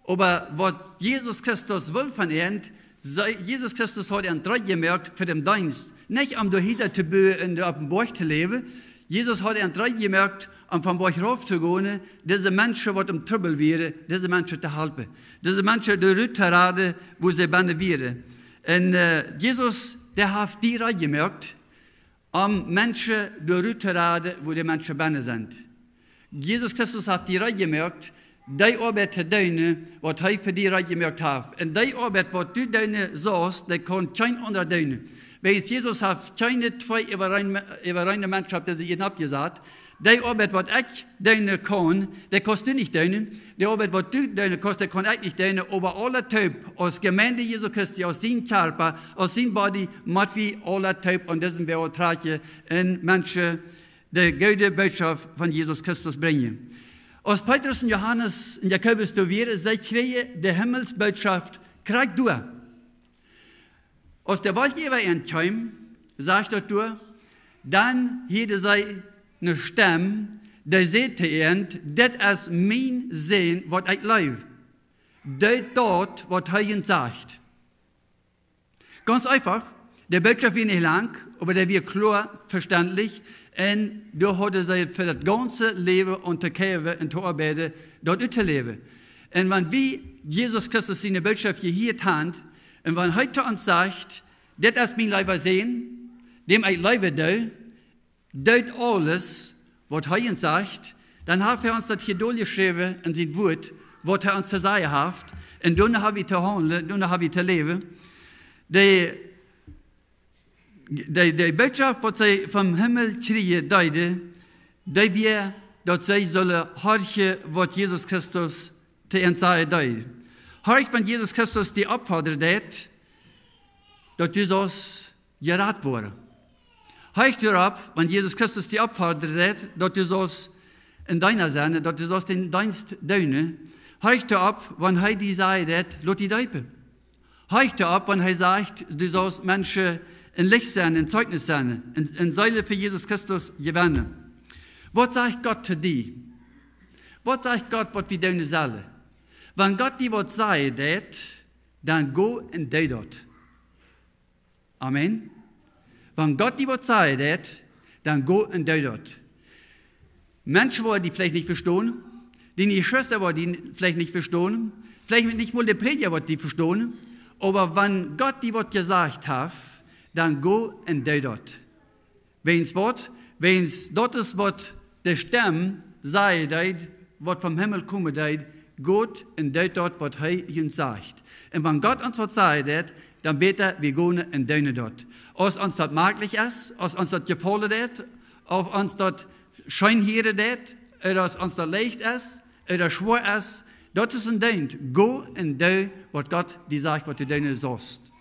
Oba waut Jesus Christus wull von an, see, Jesus Christus haud an reed jemoakt fa dän Deenst. Nich om doa Hiesa to buen un doa oppem Boajch to läwen. Jesus haud an reed jemoakt, om vom Boajch rauf to gonen, dise Menschen, waut em Trubbel wieren, dise Menschen to halpen. Dise Menschen doa rut to raden, wua see bennen wieren. Un, äh, Jesus, dee haft die reed jemoakt, om Menschen doa rut to raden, wua de Menschen bennen sent. Jesus Christus haft die reed jemoakt, dee Oabeit to doonen, waut hee fa die reed jemoakt haft. Un dee Oabeit, waut du doonen saust, dee kaun kjeen aundra doonen. Wäajens Jesus haft kjeene twee äwareene, äwareene Menschen opp dise Ieed oppjesat. Dee Oabeit, waut ekj doonen kaun, dee kaust du nich doonen. Dee Oabeit, waut du doonen kaust, dee kaun ekj nich doonen. Oba aule toop, aus Jemeent Jesu Christi, aus sien Kjarpa, aus sien Body, mott wie aule toop aun disen Boajch trakjen un Menschen de goode Bootschoft von Jesus Christus brinjen. Aus Petrus un Johanes un Jakobus doa wieren, see kjrieejen de Himmelsbootschoft krakjt doa. Aus de Wolkj äwa an kjeem, sajcht daut doa, dan hieeden see eene Stemm, dee säd to an: "Dit es mien Sän, waut ekj leew. Doot daut, waut hee junt sajcht." Gaunz eefach, de Bootschoft wia nich lang, oba dee wia kloa vestentlich. Un doa hauden see fa daut gaunze Läwen aun to kjikjen un to oabeiden, daut uttoläwen. Un wan wie Jesus Christus siene Bootschoft jehieet haben, un wan hee to ons sajcht: "Dit es mien leewa Sän, däm ekj leewen doo, doot aules, waut hee junt sajcht", dan haft hee ons daut hia doljeschräwen en sien Wuat, waut hee ons to sajen haft. Un doano ha wie to haundlen, doano ha wie to läwen. De, de, de Bootschoft, waut see vom Himmel kjrieen deeden, dee wia, daut see sullen horchen, waut Jesus Christus to an sajen deed. Horch, wan Jesus Christus die oppfodren deed, daut du saust jerat woaren. Horch doaropp, wan Jesus Christus die oppfodren deed, daut du saust een Deena sennen, daut du saust dän Deenst doonen. Horch doaropp, wan hee die sajen deed: "Lot die deepen." Horch doaropp, wan hee sajcht, du saust Menschen een Licht sennen, een Zeugnis sennen, een, een Seelen fa Jesus Christus jewennen. Waut sajcht Gott to die? Waut sajcht Gott, waut wie doonen sellen? Wan Gott die waut sajen deed, dan go un doo daut. Amen. Wan Gott die waut sajen deed, dan go un doo daut. Menschen woaren die veleicht nich vestonen. Diene Jeschwista woaren die veleicht nich vestonen. Veleicht nich mol de Prädja woat die vestonen. Oba wan Gott die waut jesajcht haft, dan go un doo daut. Wäajens waut? Wäajens daut es, waut de Stemm sajen deed, waut vom Himmel komen deed: "Got un doot daut, waut hee junt sajcht." Un wan Gott ons waut sajen deed, dan bäta wie gonen un doonen daut. Aus ons daut maklich es, aus ons daut jefaulen deed, aus ons daut scheen hieren deed, ooda aus ons daut leicht es ooda schwoa es, daut es een Deenst. Go un doo, waut Gott die sajcht, waut du doonen saust.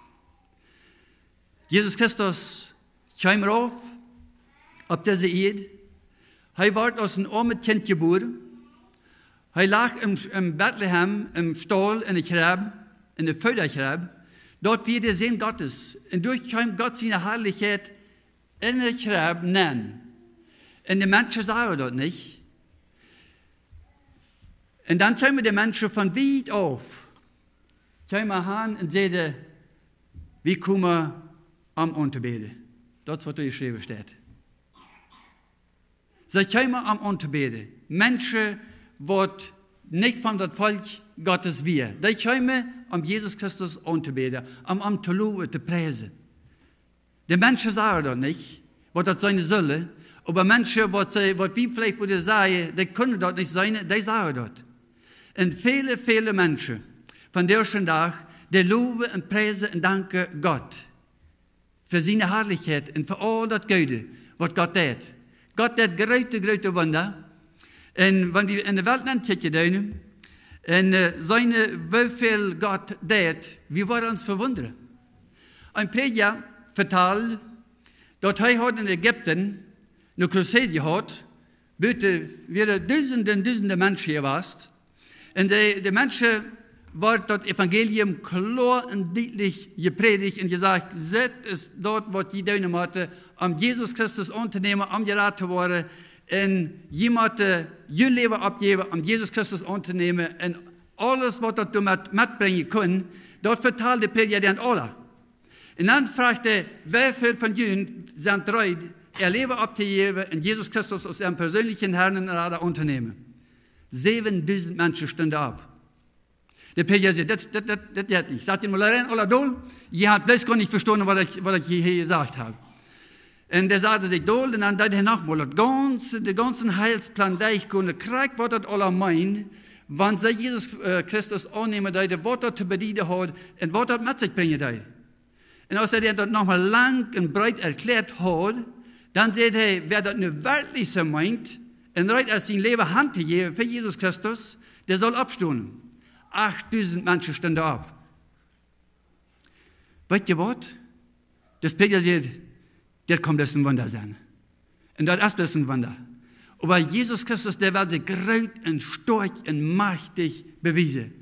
Jesus Christus kjeem rauf opp dise Ieed. Hee wort aus een oamet Kjint jebuaren. Hee lach em, em Betlehem, em Staul, enne Kjrebb, enne Foodakjrebb. Daut wia de Sän Gottes. Un doa kjeem Gott siene Harlichkjeit enne Kjrebb nenn. Un de Menschen sagen daut nich. Un dan kjeemen de Menschen von wiet auf, kjeemen han un säden: "Wie komen, om auntobäden." Daut es, waut doa jeschräwen steit. See kjeemen, om auntobäden. Menschen, waut nich von daut Volkj Gottes wieren, dee kjeemen, om Jesus Christus auntobäden, om, om to lowen, to priesen. De Menschen sagen daut nich, waut daut sennen sull, oba Menschen, waut see, waut wie veleicht wudden sajen, dee kjennen daut nich seenen, dee sagen daut. Un väle, väle Menschen vondoag dän Dach, dee lowen un priesen un danken Gott fa siene Harlichkjeit un fa aul daut Goode, waut Gott deed. Gott deed groote, groote Wunda. Un wan wie enne Welt nenkjikjen doonen, un, äh, seenen, woo väl Gott deed, wie woaren ons vewundren. Een Prädja vetald, daut hee haud en Ägipten eene Crusade jehaut, buten wieren dusende, dusende Menschen jewast. Un de, de Menschen wort daut Evangelium kloa un dietlich jeprädicht un jesajcht: "Dit es daut, waut jie doonen motten, om Jesus Christus auntonämen, om jerat to woaren. Un jie motten jun Läwen oppjäwen, om Jesus Christus auntonämen." Un aules, waut daut doamet metbrinjen kunn, daut vetald de Prädja dan aula. Un dan fruach hee: "Wäa väl von junt sent reed, äa Läwen opptojäwen un Jesus Christus aus äaren perseenlichen Herrn un Rada auntonämen?" Säwendusend Menschen stunden opp. De Prädja säd: "Dit, dit, dit, dit jeit nich. Sat junt mol rein, aula dol. Jie haben bloos goanich vestonen, waut ekj, waut ekj hia, hia jesajcht hab." Un dee saden sikj dol, un dan deed hee noch mol daut gaunze, de gaunzen Heilsplan derchgonen, krakjt waut daut aula meent, wan see Jesus, äh, Christus aunnämen deeden, waut daut to bedieden haud un waut daut met sikj brinjen deed. Un aus hee daut noch mol lang un breet erkjläat haud, dan säd hee: "Wäa daut nu werkjlich soo meent un reed es, sien Läwen hantojäwen fa Jesus Christus, dee saul oppstonen." Achtdusend Menschen stunden opp. Weet jie waut? De Prädja säd: "Dit kaun bloos een Wunda sennen." Un daut es bloos een Wunda. Oba Jesus Christus, dee wull sikj groot un stoakj un majchtich bewiesen.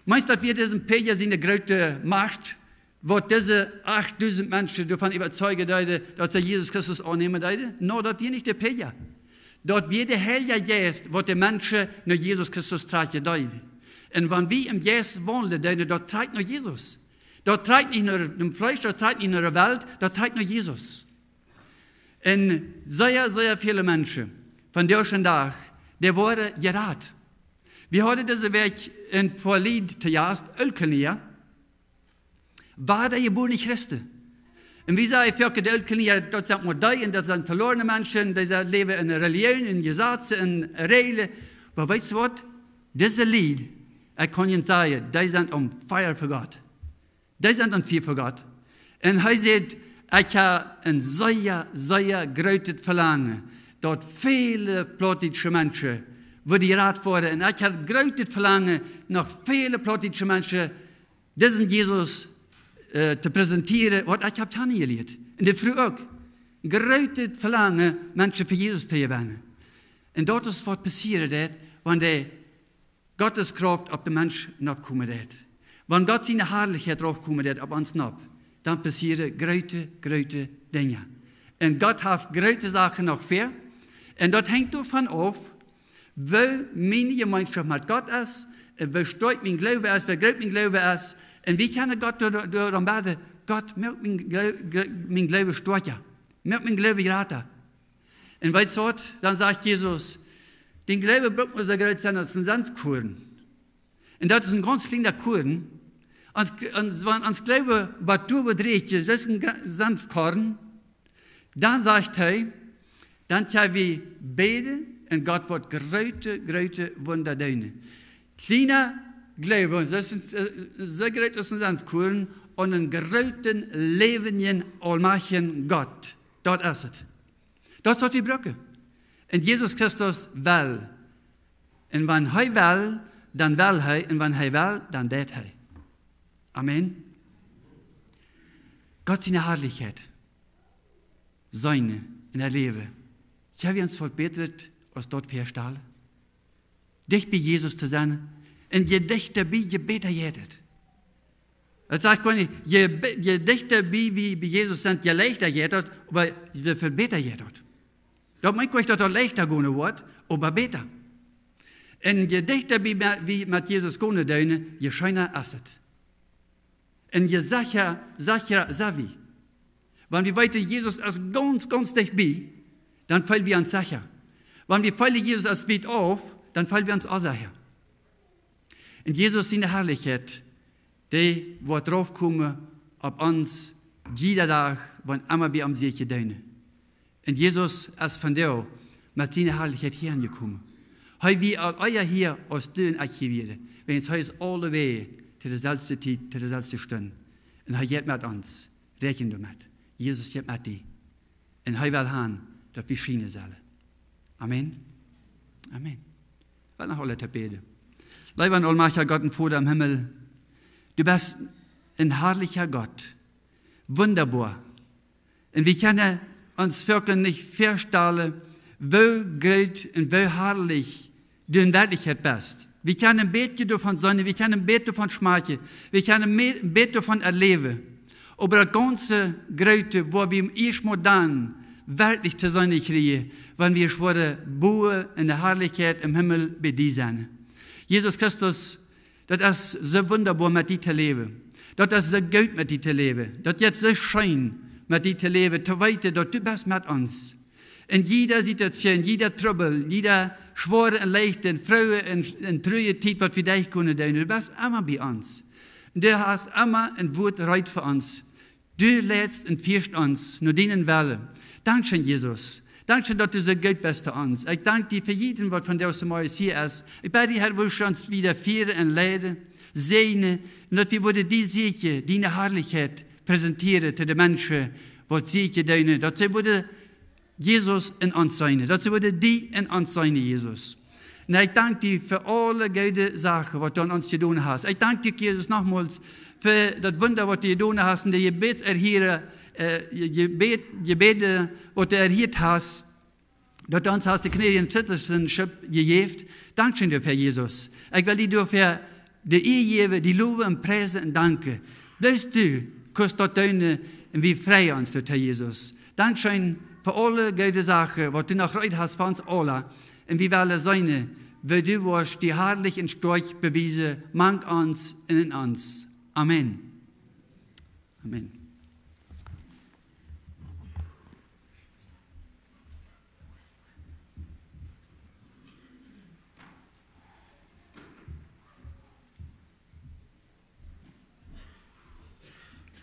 Meenst du, daut wia dise Päja siene groote Macht, waut dise achttdusent Menschen doavon äwazeijen deeden, daut see Jesus Christus aunnämen deeden? Nä, daut wia nich de Päja. Daut wia de Heilja Jeist, waut de Menschen no Jesus Christus trakjen deed. Un wan wie em Jeist waundlen deeden, daut trakjt no Jesus. Daut trakjt nich no daut Fleesch, daut trakjt nich no de Welt, daut trakjt no Jesus. Un sea, sea väle Menschen vondoag dän Dach, dee woaren jerat. Wie hauden dise Wäakj een poa Lied to Jast, Ooltkolonia, wadajebuarne Christen. Un wie sajen foaken, de Ooltkolonia, daut sent mau dee, un daut sent veloarne Menschen, dee läwen en Relijoon, en Jesazen, en Räajlen. Oba weetst du waut? Dise Lied, ekj kaun junt sajen, dee sent on fire fa Gott. Dee sent on fire fa Gott. Un hee sajcht: "Ekj hab een sea, sea grootet Velangen, daut väle plautdietsche Menschen wudden jerat woaren. Un ekj hab grootet Velangen, noch väle plautdietsche Menschen disen Jesus, äh, to präsentieren, waut ekj hab kjanen jelieet." Un de Fru uk. Grootet Velangen, Menschen fa Jesus to jewennen. Un daut es, waut passieren deed, wan de Gottes Krauft opp dän Mensch nopp komen deed. Wan Gott siene Harlichkjeit rauf komen deed opp ons nopp, dan passieren groote, groote Dinja. Un Gott haft groote Sachen noch ver. Un daut henjt doavon auf, woo miene Jemeenschoft met Gott es, un woo stoakj mien Gloowen es, woo groot mien Gloowen es. Un wie kjennen Gott doa, doa, doa dan bäden: "Gott, moak mien Gloo-, Gloo-, mien Gloowen stoakja. Moak mien Gloowen jrata." Un weetst waut? Dan sajcht Jesus: "Dien Gloowen brukt mau soo groot sennen aus een Senfkuarn." Un daut es een gaunz kjliena Kuarn. Ons, ons, wan ons Gloowen bat doa wua daut rieekjt, daut es een gra-, Senfkuarn. Dan sajcht hee, dan kjenn wie bäden un Gott woat groote, groote Wunda doonen. Kjliena Gloowen, daut es een, äh, soo groot aus een Senfkuarn, un een grooten, läwendjen, aulmajchtjen Gott. Daut es et. Daut es, waut wie brucken. Un Jesus Christus well. Un wan hee well, dan well hee. Un wan hee well, dan deit hee. Amen. Gott siene Harlichkjeit seenen un erläwen. Kjenn wie ons waut Bätret aus daut väastalen? Dicht bie Jesus to sennen. Un je dichta bie, je bäta jeit et. Daut sajcht goanich, je be-, je dichta bie wie bie Jesus sent, je leichta jeit daut, oba je väl bäta jeit daut. Daut meent goanich, daut daut leichta gonen woat, oba bäta. Un je dichta bie me-, wie met Jesus gonen doonen, je scheena es et. Un je secha, secha sent wie. Wan wie weeten, Jesus es gaunz, gaunz dicht bie, dan feelen wie ons secha. Wan wie feelen, Jesus es wiet auf, dan feelen wie ons onsecha. Un Jesus siene Harlichkjeit, dee woat raufkomen opp ons, jieda Dach, wan emma wie am sieekjen doonen. Un Jesus es vondoag met siene Harlichkjeit hia aunjekomen. Hee wia aul ea hia aus du un ekj hia wieren. Wiels hee es aule Wäaj to deselwje Tiet, to deselwje Stund. Un hee jeit met ons. Räakjen doamet. Jesus jeit met die. Un hee well han, daut wie schienen sellen. Amen. Amen. Well noch aule bäden. Leewa un aulmajchtja Gott un Voda em Himmel, du best een harlicha Gott. Wundaboa. Un wie kjennen ons werkjlich nich väastalen, woo groot un woo harlich du en Werkjlichkjeit best. Wie kjennen een bät doavon seenen, wie kjennen een bät doavon schmakjen, wie kjennen een bät doavon erläwen. Oba daut gaunze Groote, wua wie ieescht mol dan werkjlich to seenen kjrieen, wan wie woaren bowen en de Harlichkjeit em Himmel bie die sennen. Jesus Christus, daut es soo wundaboa met die to läwen. Daut es soo goot met die to läwen. Daut jeit soo scheen met die to läwen, to weeten, daut du best met ons. En jieda Situatioon, jieda Trubbel, jieda schwoare un leichte, frohe un, un truaje Tiet, waut wie derchgonen doonen, du best emma bie ons. Du hast emma een Wuat reed fa ons. Du leidst un fieescht ons no dienen Wellen. Dankscheen, Jesus. Dankscheen, daut du soo goot best to ons. Ekj dank die fa jieda, waut vondoag zemorjes hia es. Ekj bäd die, Herr, wurscht du ons wieda fieren un leiden, säajnen, un daut wie wudden die sieekjen, diene Harlichkjeit präsentieren to de Menschen, waut sieekjen doonen, daut see wudden Jesus en ons seenen, daut see wudden die en ons seenen, Jesus. Un ekj dank die fa aule goode Sachen, waut du aun ons jedonen hast. Ekj dank die, Jesus, nochmols fa daut Wunda, waut du jedonen hast, un de Jebädserhierunk, äh, Je-, Jebäd, Jebäde, waut du erhieet hast. daut du ons hast de Canadian Citizenship jejäft. Dankscheen doafäa, Jesus. Ekj well die doafäa de Ea jäwen, die lowen un priesen un danken. Bloos du kaust daut doonen un wie freien ons doafäa, Jesus. Dankscheen fa aule goode Sachen, waut du noch reed hast fa ons aula. Un wie wellen seenen, woo du woascht die harlich un stoakj bewiesen, mank ons un en ons. Amen. Amen.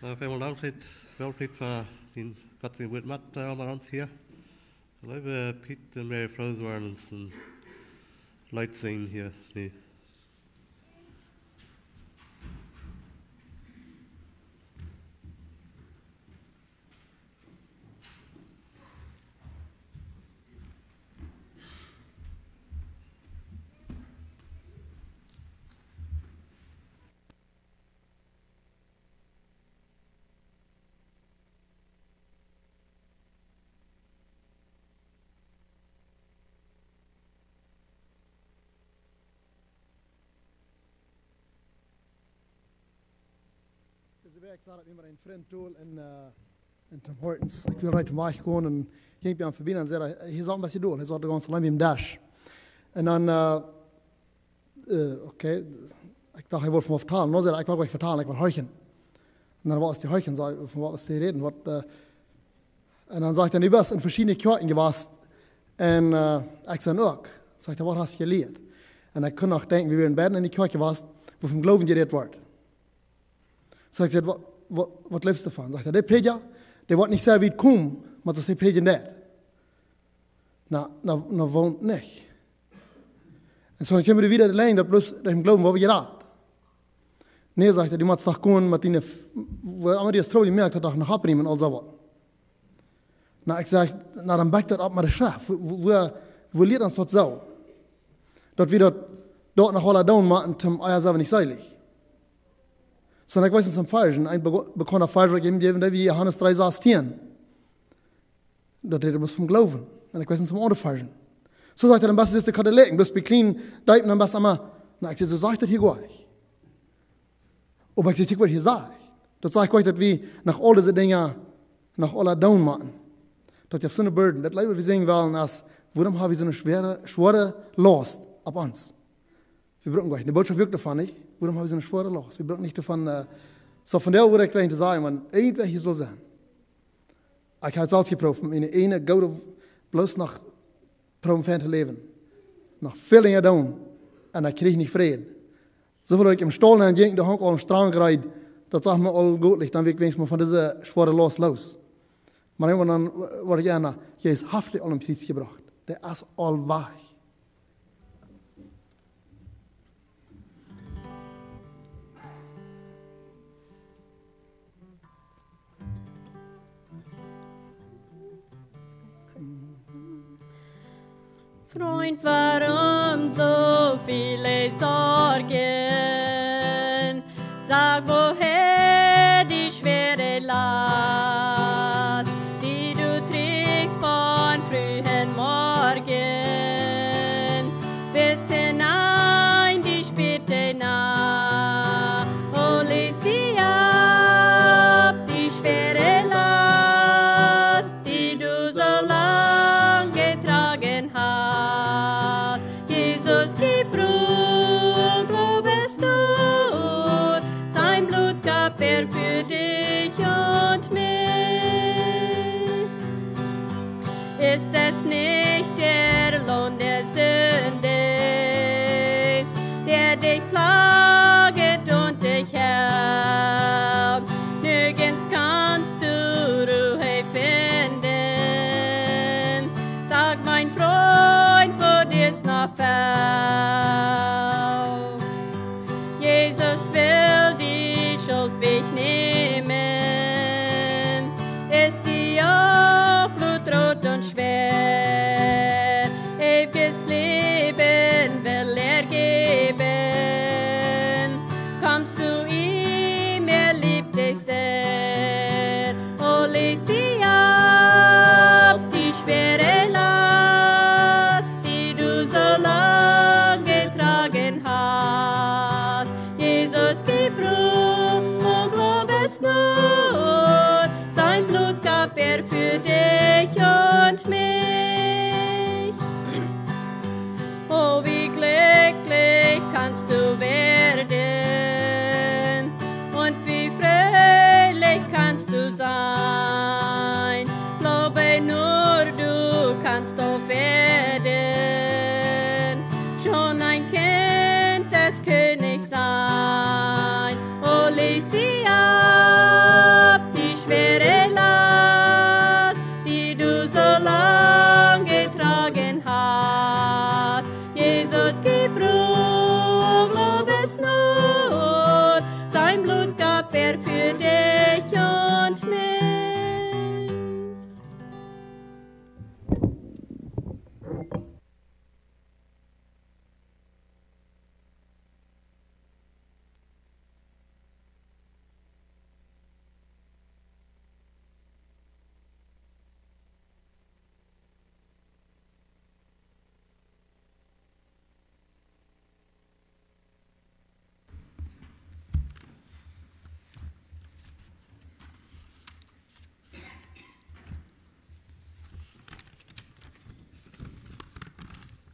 Na, välmol dank, Wilfried, fa dien, Gott sien Wuat met, äh, met ons hia. Leewe Piet un Mary Froes woaren ons een Leet sinjen hia nu. Dise Wäakj sach ekj mie met een Frint too en, äh, en Tim Hortons. Ekj wull rajcht wajch gonen un jinkj bie am vebie un säd, hee saut een bät doll, hee saut de gaunze Tiet biem Desch. Un dan, äh, äh, okay, ekj docht, hee wull von waut vetalen. Nu säd hee, ekj well nich vetalen, ekj well horchen. Un dan wia hee horchen, säd, von waut wia hee räden, waut, äh, un dan sajcht hee, du best en veschiedne Kjoakjen jewast. Un, äh, ekj säd uk. Sajcht hee, waut hast du jelieet? Un ekj kunn noch denkjen, wie wieren beid en de Kjoakj jewast, wua von Gloowen jerät woat. Soo ekj säd, waut, waut, waut läwst du von? Sajcht hee, de Prädja, dee woat nich sea wiet komen, mau daut dee prädjen deit. Na, na, na, woont nich. Un soo, dan kjeem wie wieda de Lien, daut bloos derch dän Gloowen woa wie jerat. Nä, sajcht hee, du motst doch gonen met diene, woo emma dee daut Trubbel jemoakt haft, doch noch oppnämen, aulsoo waut. Na, ekj saj, na, dan backt daut opp met de Schreft. Woo, woo, woo, woo lieet ons daut soo? Daut wie daut, daut noch aula doonen, mau en Tim Eier selfst nich seelich. Soo, ekj weet nich, een Varsch, een beko-, bekaunda Varsch, waut ekj junt jäwen deed, wia Johanes dree sastieen. Daut rät bloos vom Gloowen. Un ekj weet nich, een aundra Varsch. Soo sajcht hee dan, best du de Katholiken, bloos bie kjliene Deepen dan best emma, na, ekj saj, soo sajcht daut hia goanich. Oba ekj saj, kjikj waut hia sajcht. Daut sajcht goanich, daut wie noch aul dise Dinja noch aula doonen motten. Daut jeft soone Burden. Daut leewe, waut wie sinjen wellen, es, wuarom ha wie soone schwoare, schwoare Laust opp ons? Wie brucken goanich, de Bootschoft wieet doavon nich. Wuarom ha wie soone schwoare Laust? Wie brucken nich doavon, äh, soo von doa, wua ekj well to sajen, wan irjentwäa hia saul sennen. Ekj hab selfst jeprooft, met miene eene goode, bloos noch proowen fein to läwen. Noch väl lenja doonen. Un ekj kjrieech nich Fräd. Soo väl daut ekj em Staul nenn jinkj, doa hunk aul een Strang reed, daut sach mie aul goot ut, dan wia ekj weens mol von dise schwoare Laust loos. Mau irjentwan dan woat ekj enne, Jesus haft dee aul aum Kjriez jebrocht. Dee es aul wajch. Frint, wuarom soo väle Sorjen? Saj, wohäa dee schwoare Last, dee du drajchst vom fruahen Morjen bat aun dän späten Nacht. O, läj see auf, dee schwoare Last, dee du soo lang jedroagen hast. Jesus, dee brukt, o, best du, sien Blut Wer für dich und mich.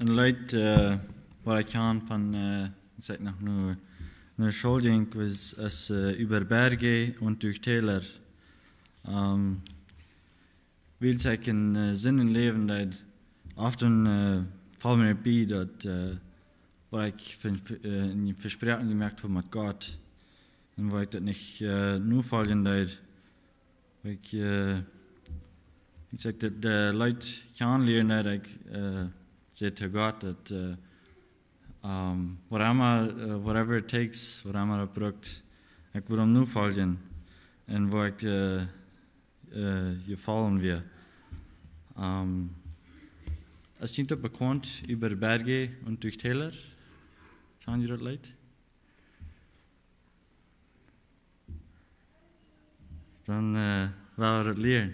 Een Leet, äh, waut ekj kaun von, äh, aus ekj noch no, no School jinkj, wia, es, äh, Über Berge und durch Täler. Ähm, wiels ekj en, äh, Sind läwen deed, oft, äh, foll mie bie daut, äh, waut ekj fa, fa, äh, eene Vespräakjunk jemoakt haud met Gott. Un waut ekj daut nich, äh, nofoljen deed. Ekj, äh, ekj säd daut de Leet kjanen lieren, daut ekj, äh, säd to Gott daut, äh, ähm, whatever, äh, whatever it takes, whatever daut brukt, ekj well am nofoljen. Un wua ekj, äh, äh, jefollen wia. Ähm, es kjint daut bekaunt, Über Berge und durch Täler? Kjanen jie daut Leet? Dan, äh, woa wie daut lieren.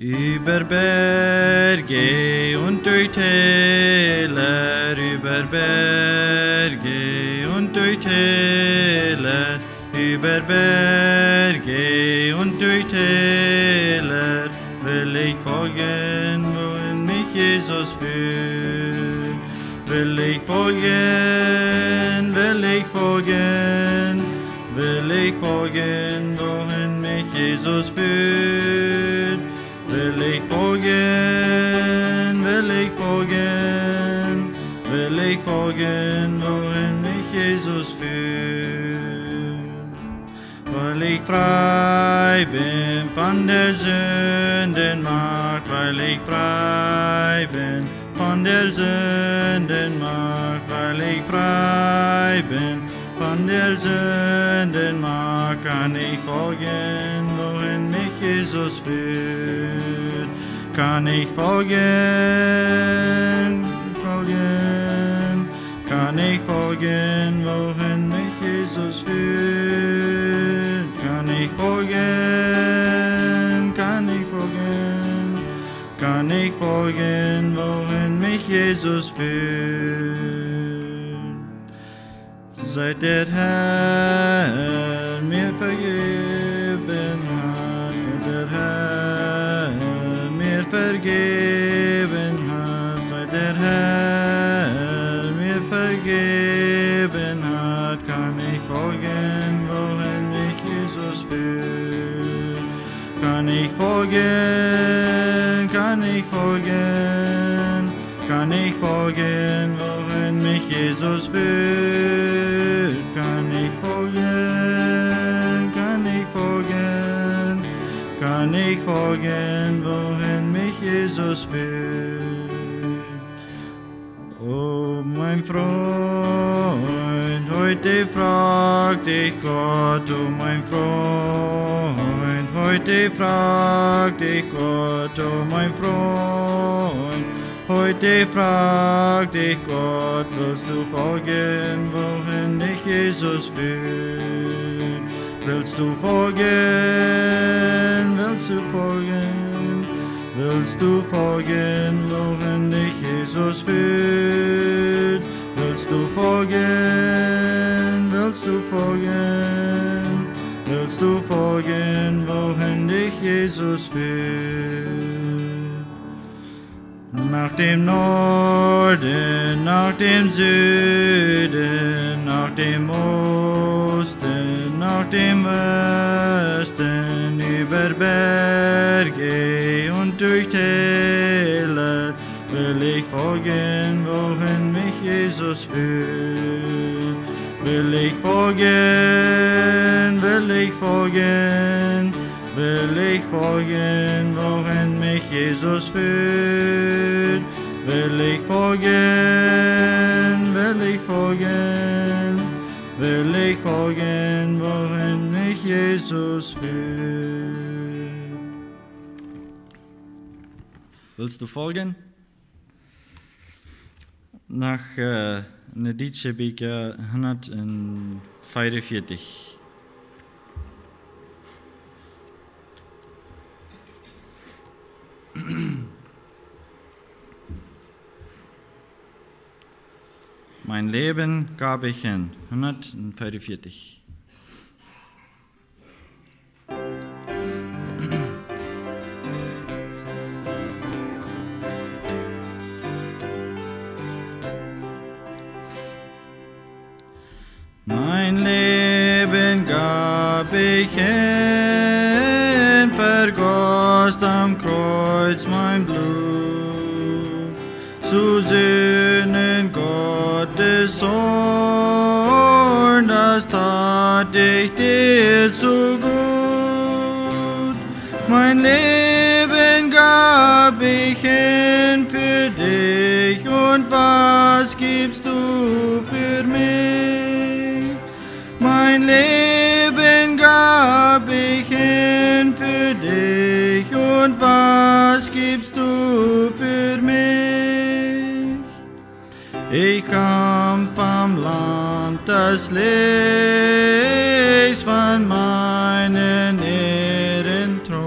Über Berge und durch Täler, über Berge und durch Täler, über Berge und durch Täler will ich folgen, wohin mich Jesus führt. Will ich folgen, will ich folgen, will ich folgen, wohin mich Jesus führt. Will ich folgen, will ich folgen, will ich folgen, wohin mich Jesus führt. Weil ich frei bin von der Sündenmacht, weil ich frei bin von der Sündenmacht, weil ich frei bin von der Sündenmacht, kann ich folgen, wohin mich Jesus führt. Kann ich folgen, folgen, kann ich folgen, wohin mich Jesus führt. Kann ich folgen, kann ich folgen, kann ich folgen, wohin mich Jesus führt. Seit der Herr mir vergeben hat, seit der Herr mir vergeben hat, seit der Herr mir vergeben hat, kann ich folgen, wohin mich Jesus führt. Kann ich folgen, kann ich folgen, kann ich folgen, wohin mich Jesus führt. Kann ich folgen, kann ich folgen, kann ich folgen, wohin mich Jesus führt. O mein Freund, heute fragt dich Gott, o mein Freund, heute fragt dich Gott, o mein Freund, heute fragt dich Gott, willst du folgen, wohin dich Jesus führt? Willst du folgen, willst du folgen, willst du folgen, wohin dich Jesus führt? Willst du folgen, willst du folgen, willst du folgen, wohin dich Jesus führt? Nach dem Norden, nach dem Süden, nach dem Osten, nach dem Westen, über Berge und durch Täler will ich folgen, wohin mich Jesus führt. Will ich folgen, will ich folgen, will ich folgen, wohin mich Jesus führt. Will ich folgen, will ich folgen, will ich folgen, wohin mich Jesus führt. Willst du folgen? Noch, äh, en de dietsche Bibel hundat veeaunvieetich. Mein Leben gab ich hin, hundat veeaunvieetich. Mein Leben gab ich hin, vergoss am Kreuz mein Blut. Zu sühnen Gottes Zorn, das tat ich dir zugut. Mein Leben gab ich hin für dich, und was gibst du für mich? Mein Leben gab ich hin für dich, und was gibst du für mich? Ich kam vom Land des Lichts, von meinem Ehrenthron.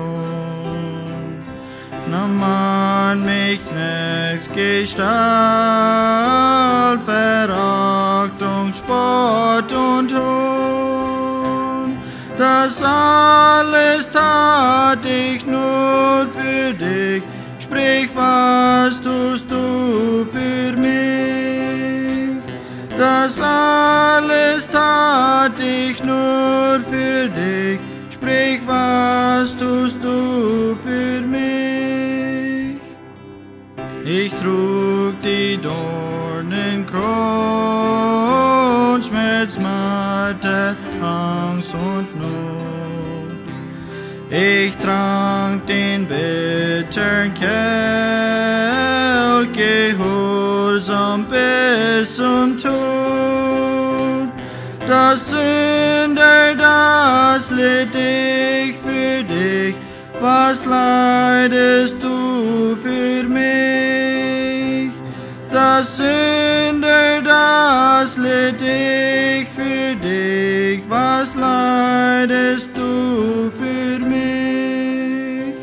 Nahm an mich Knechtsgestalt, Verachtung, Spott und Hohn. Das alles tat ich nur für dich. Sprich, was tust du für mich? Das alles tat ich nur für dich. Sprich, was tust du für mich? Ich trug die Dornenkronschmerz, Schmerz, Angst und Not. Ich trank den bitteren Kelch, gehorsam bis zum Tod. Das Sünder, das litt ich für dich, was leidest du für mich? Das Sünder, das litt ich für dich, was leidest du für mich?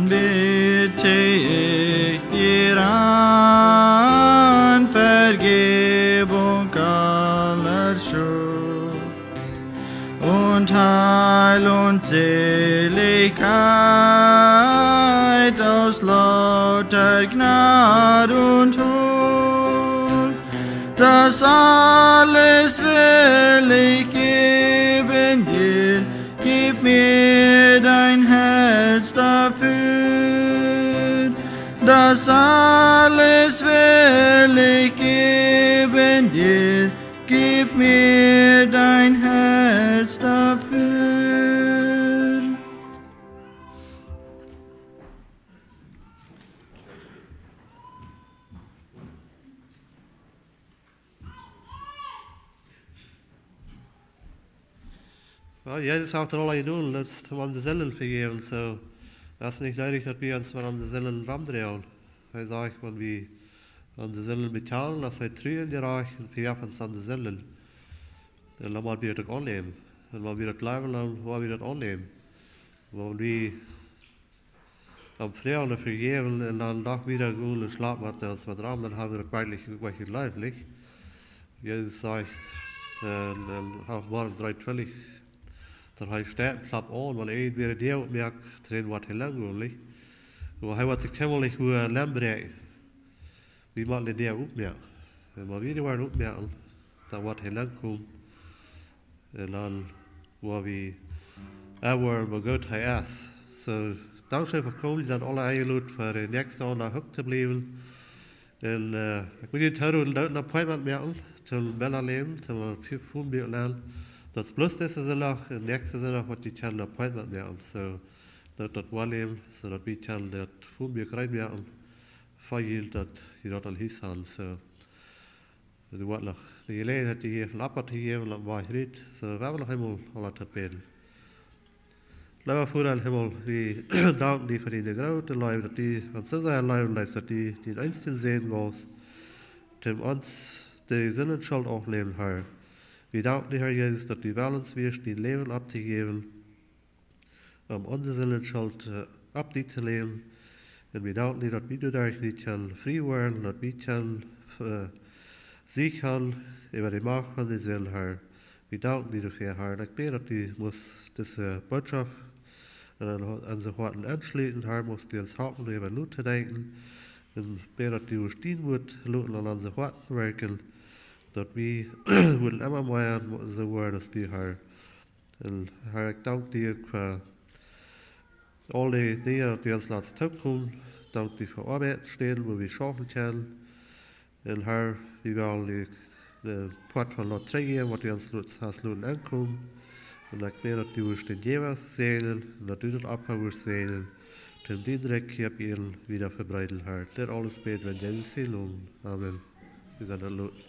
Bitte ich dir an Vergebung aller Schuld und Heil und Seligkeit aus lauter Gnad und Huld. Das alles will ich geben dir, gib mir dein Herz dafür. Das alles will ich geben dir, gib mir dein Herz dafür. Jo, Jesus haft aul jedonen, daut es om de Sinden vejäwen. Soo, daut es nich needich, daut wie ons met onse Sinden romdroagen. Hee sajcht, wan wie onse Sinden bekjanen, es hee tru un jerajcht un vejeft ons onse Sinden. Un dan mott wie daut uk aunnämen. Un wan wie daut jleewen, dan woa wie daut aunnämen. Wan wie dan froagen om Vejäwunk un dan doch wieda gonen un schlapen, waut ons waut rom, dan hab wie daut werkjlich, werkjlich jejleeft, nich? Jesus sajcht, en, en Openboarunk dree twintich, daut hee steit un klopt aun, wan irjentwäa de Däa oppmoakt, dan woat hee lengolich. Oba hee woat sikj kjemmalich, wua lenbräakjen. Wie motten de Däa oppmoaken. Un wan wie dee woaren oppmoaken, dan woat hee lenkomen. Un dan woa wie erfoaren, woo goot hee es. Soo, dankscheen fa komen. Jie sent aule enjelot, fa de näakjste Sindach uk to bliewen. Un ekj wudd junt tooroden, doot een appointment moaken toom Bella läwen, toom Phone bie Läwen. Daut es bloos dise Sindach un näakjsten Sindach waut jie kjennen een appointment moaken. Soo, daut daut woaläwen, soo daut wie kjennen daut Phone bie reed moaken, fa jie daut, jie daut aul hia han. Soo, daut woat noch ne Jeläajenheit jäwen, Lappa to jäwen, Lappa rut. Soo, wie haben noch eemol aula to bäden. Leewa Voda em Himmel, wie danken die fa diene groote Leew, daut du ons soo sea leewen deist, daut du dienen eensjen Sän jeefst, toom ons de Sindenschult aufnämen, Herr. Wie danken die, Herr Jesus, daut du wellens wieescht, dien Läwen auftojäwen, om onse Sindenschult opp die to nämen. Un wie danken die, daut wie doaderch nu kjennen frie woaren, daut wie kjennen Siech han äwa de Macht von de Sind, Herr. Wie danken die doafäa, Herr. Un ekj bäd, daut du must dise Botschoft en onse Hoaten enschluten, Herr, must du ons halpen, doaräwa notodenkjen. Un bäd, daut du wust dien Wuat loten aun onse Hoaten werkjen, daut wie wudden emma mea soo woaren aus du, Herr. Un Herr, ekj dank die uk fa aul de Dinja, daut du ons latst toopkomen. Dank die fa Oabeitsstäden, wua wie schaufen kjennen. Un Herr, wie wellen die de Poat von lot trigjjäwen, waut du ons lot, hast loten enkomen. Un ekj bäd, daut du wust dän Jäwa säajnen un daut du daut Opfa wust säajnen, toom dien Rikj hia opp Ieed wieda vebreeden, Herr. Dit aules bäd wie en Jesus sien Nomen. Amen. Wie sent daut lot.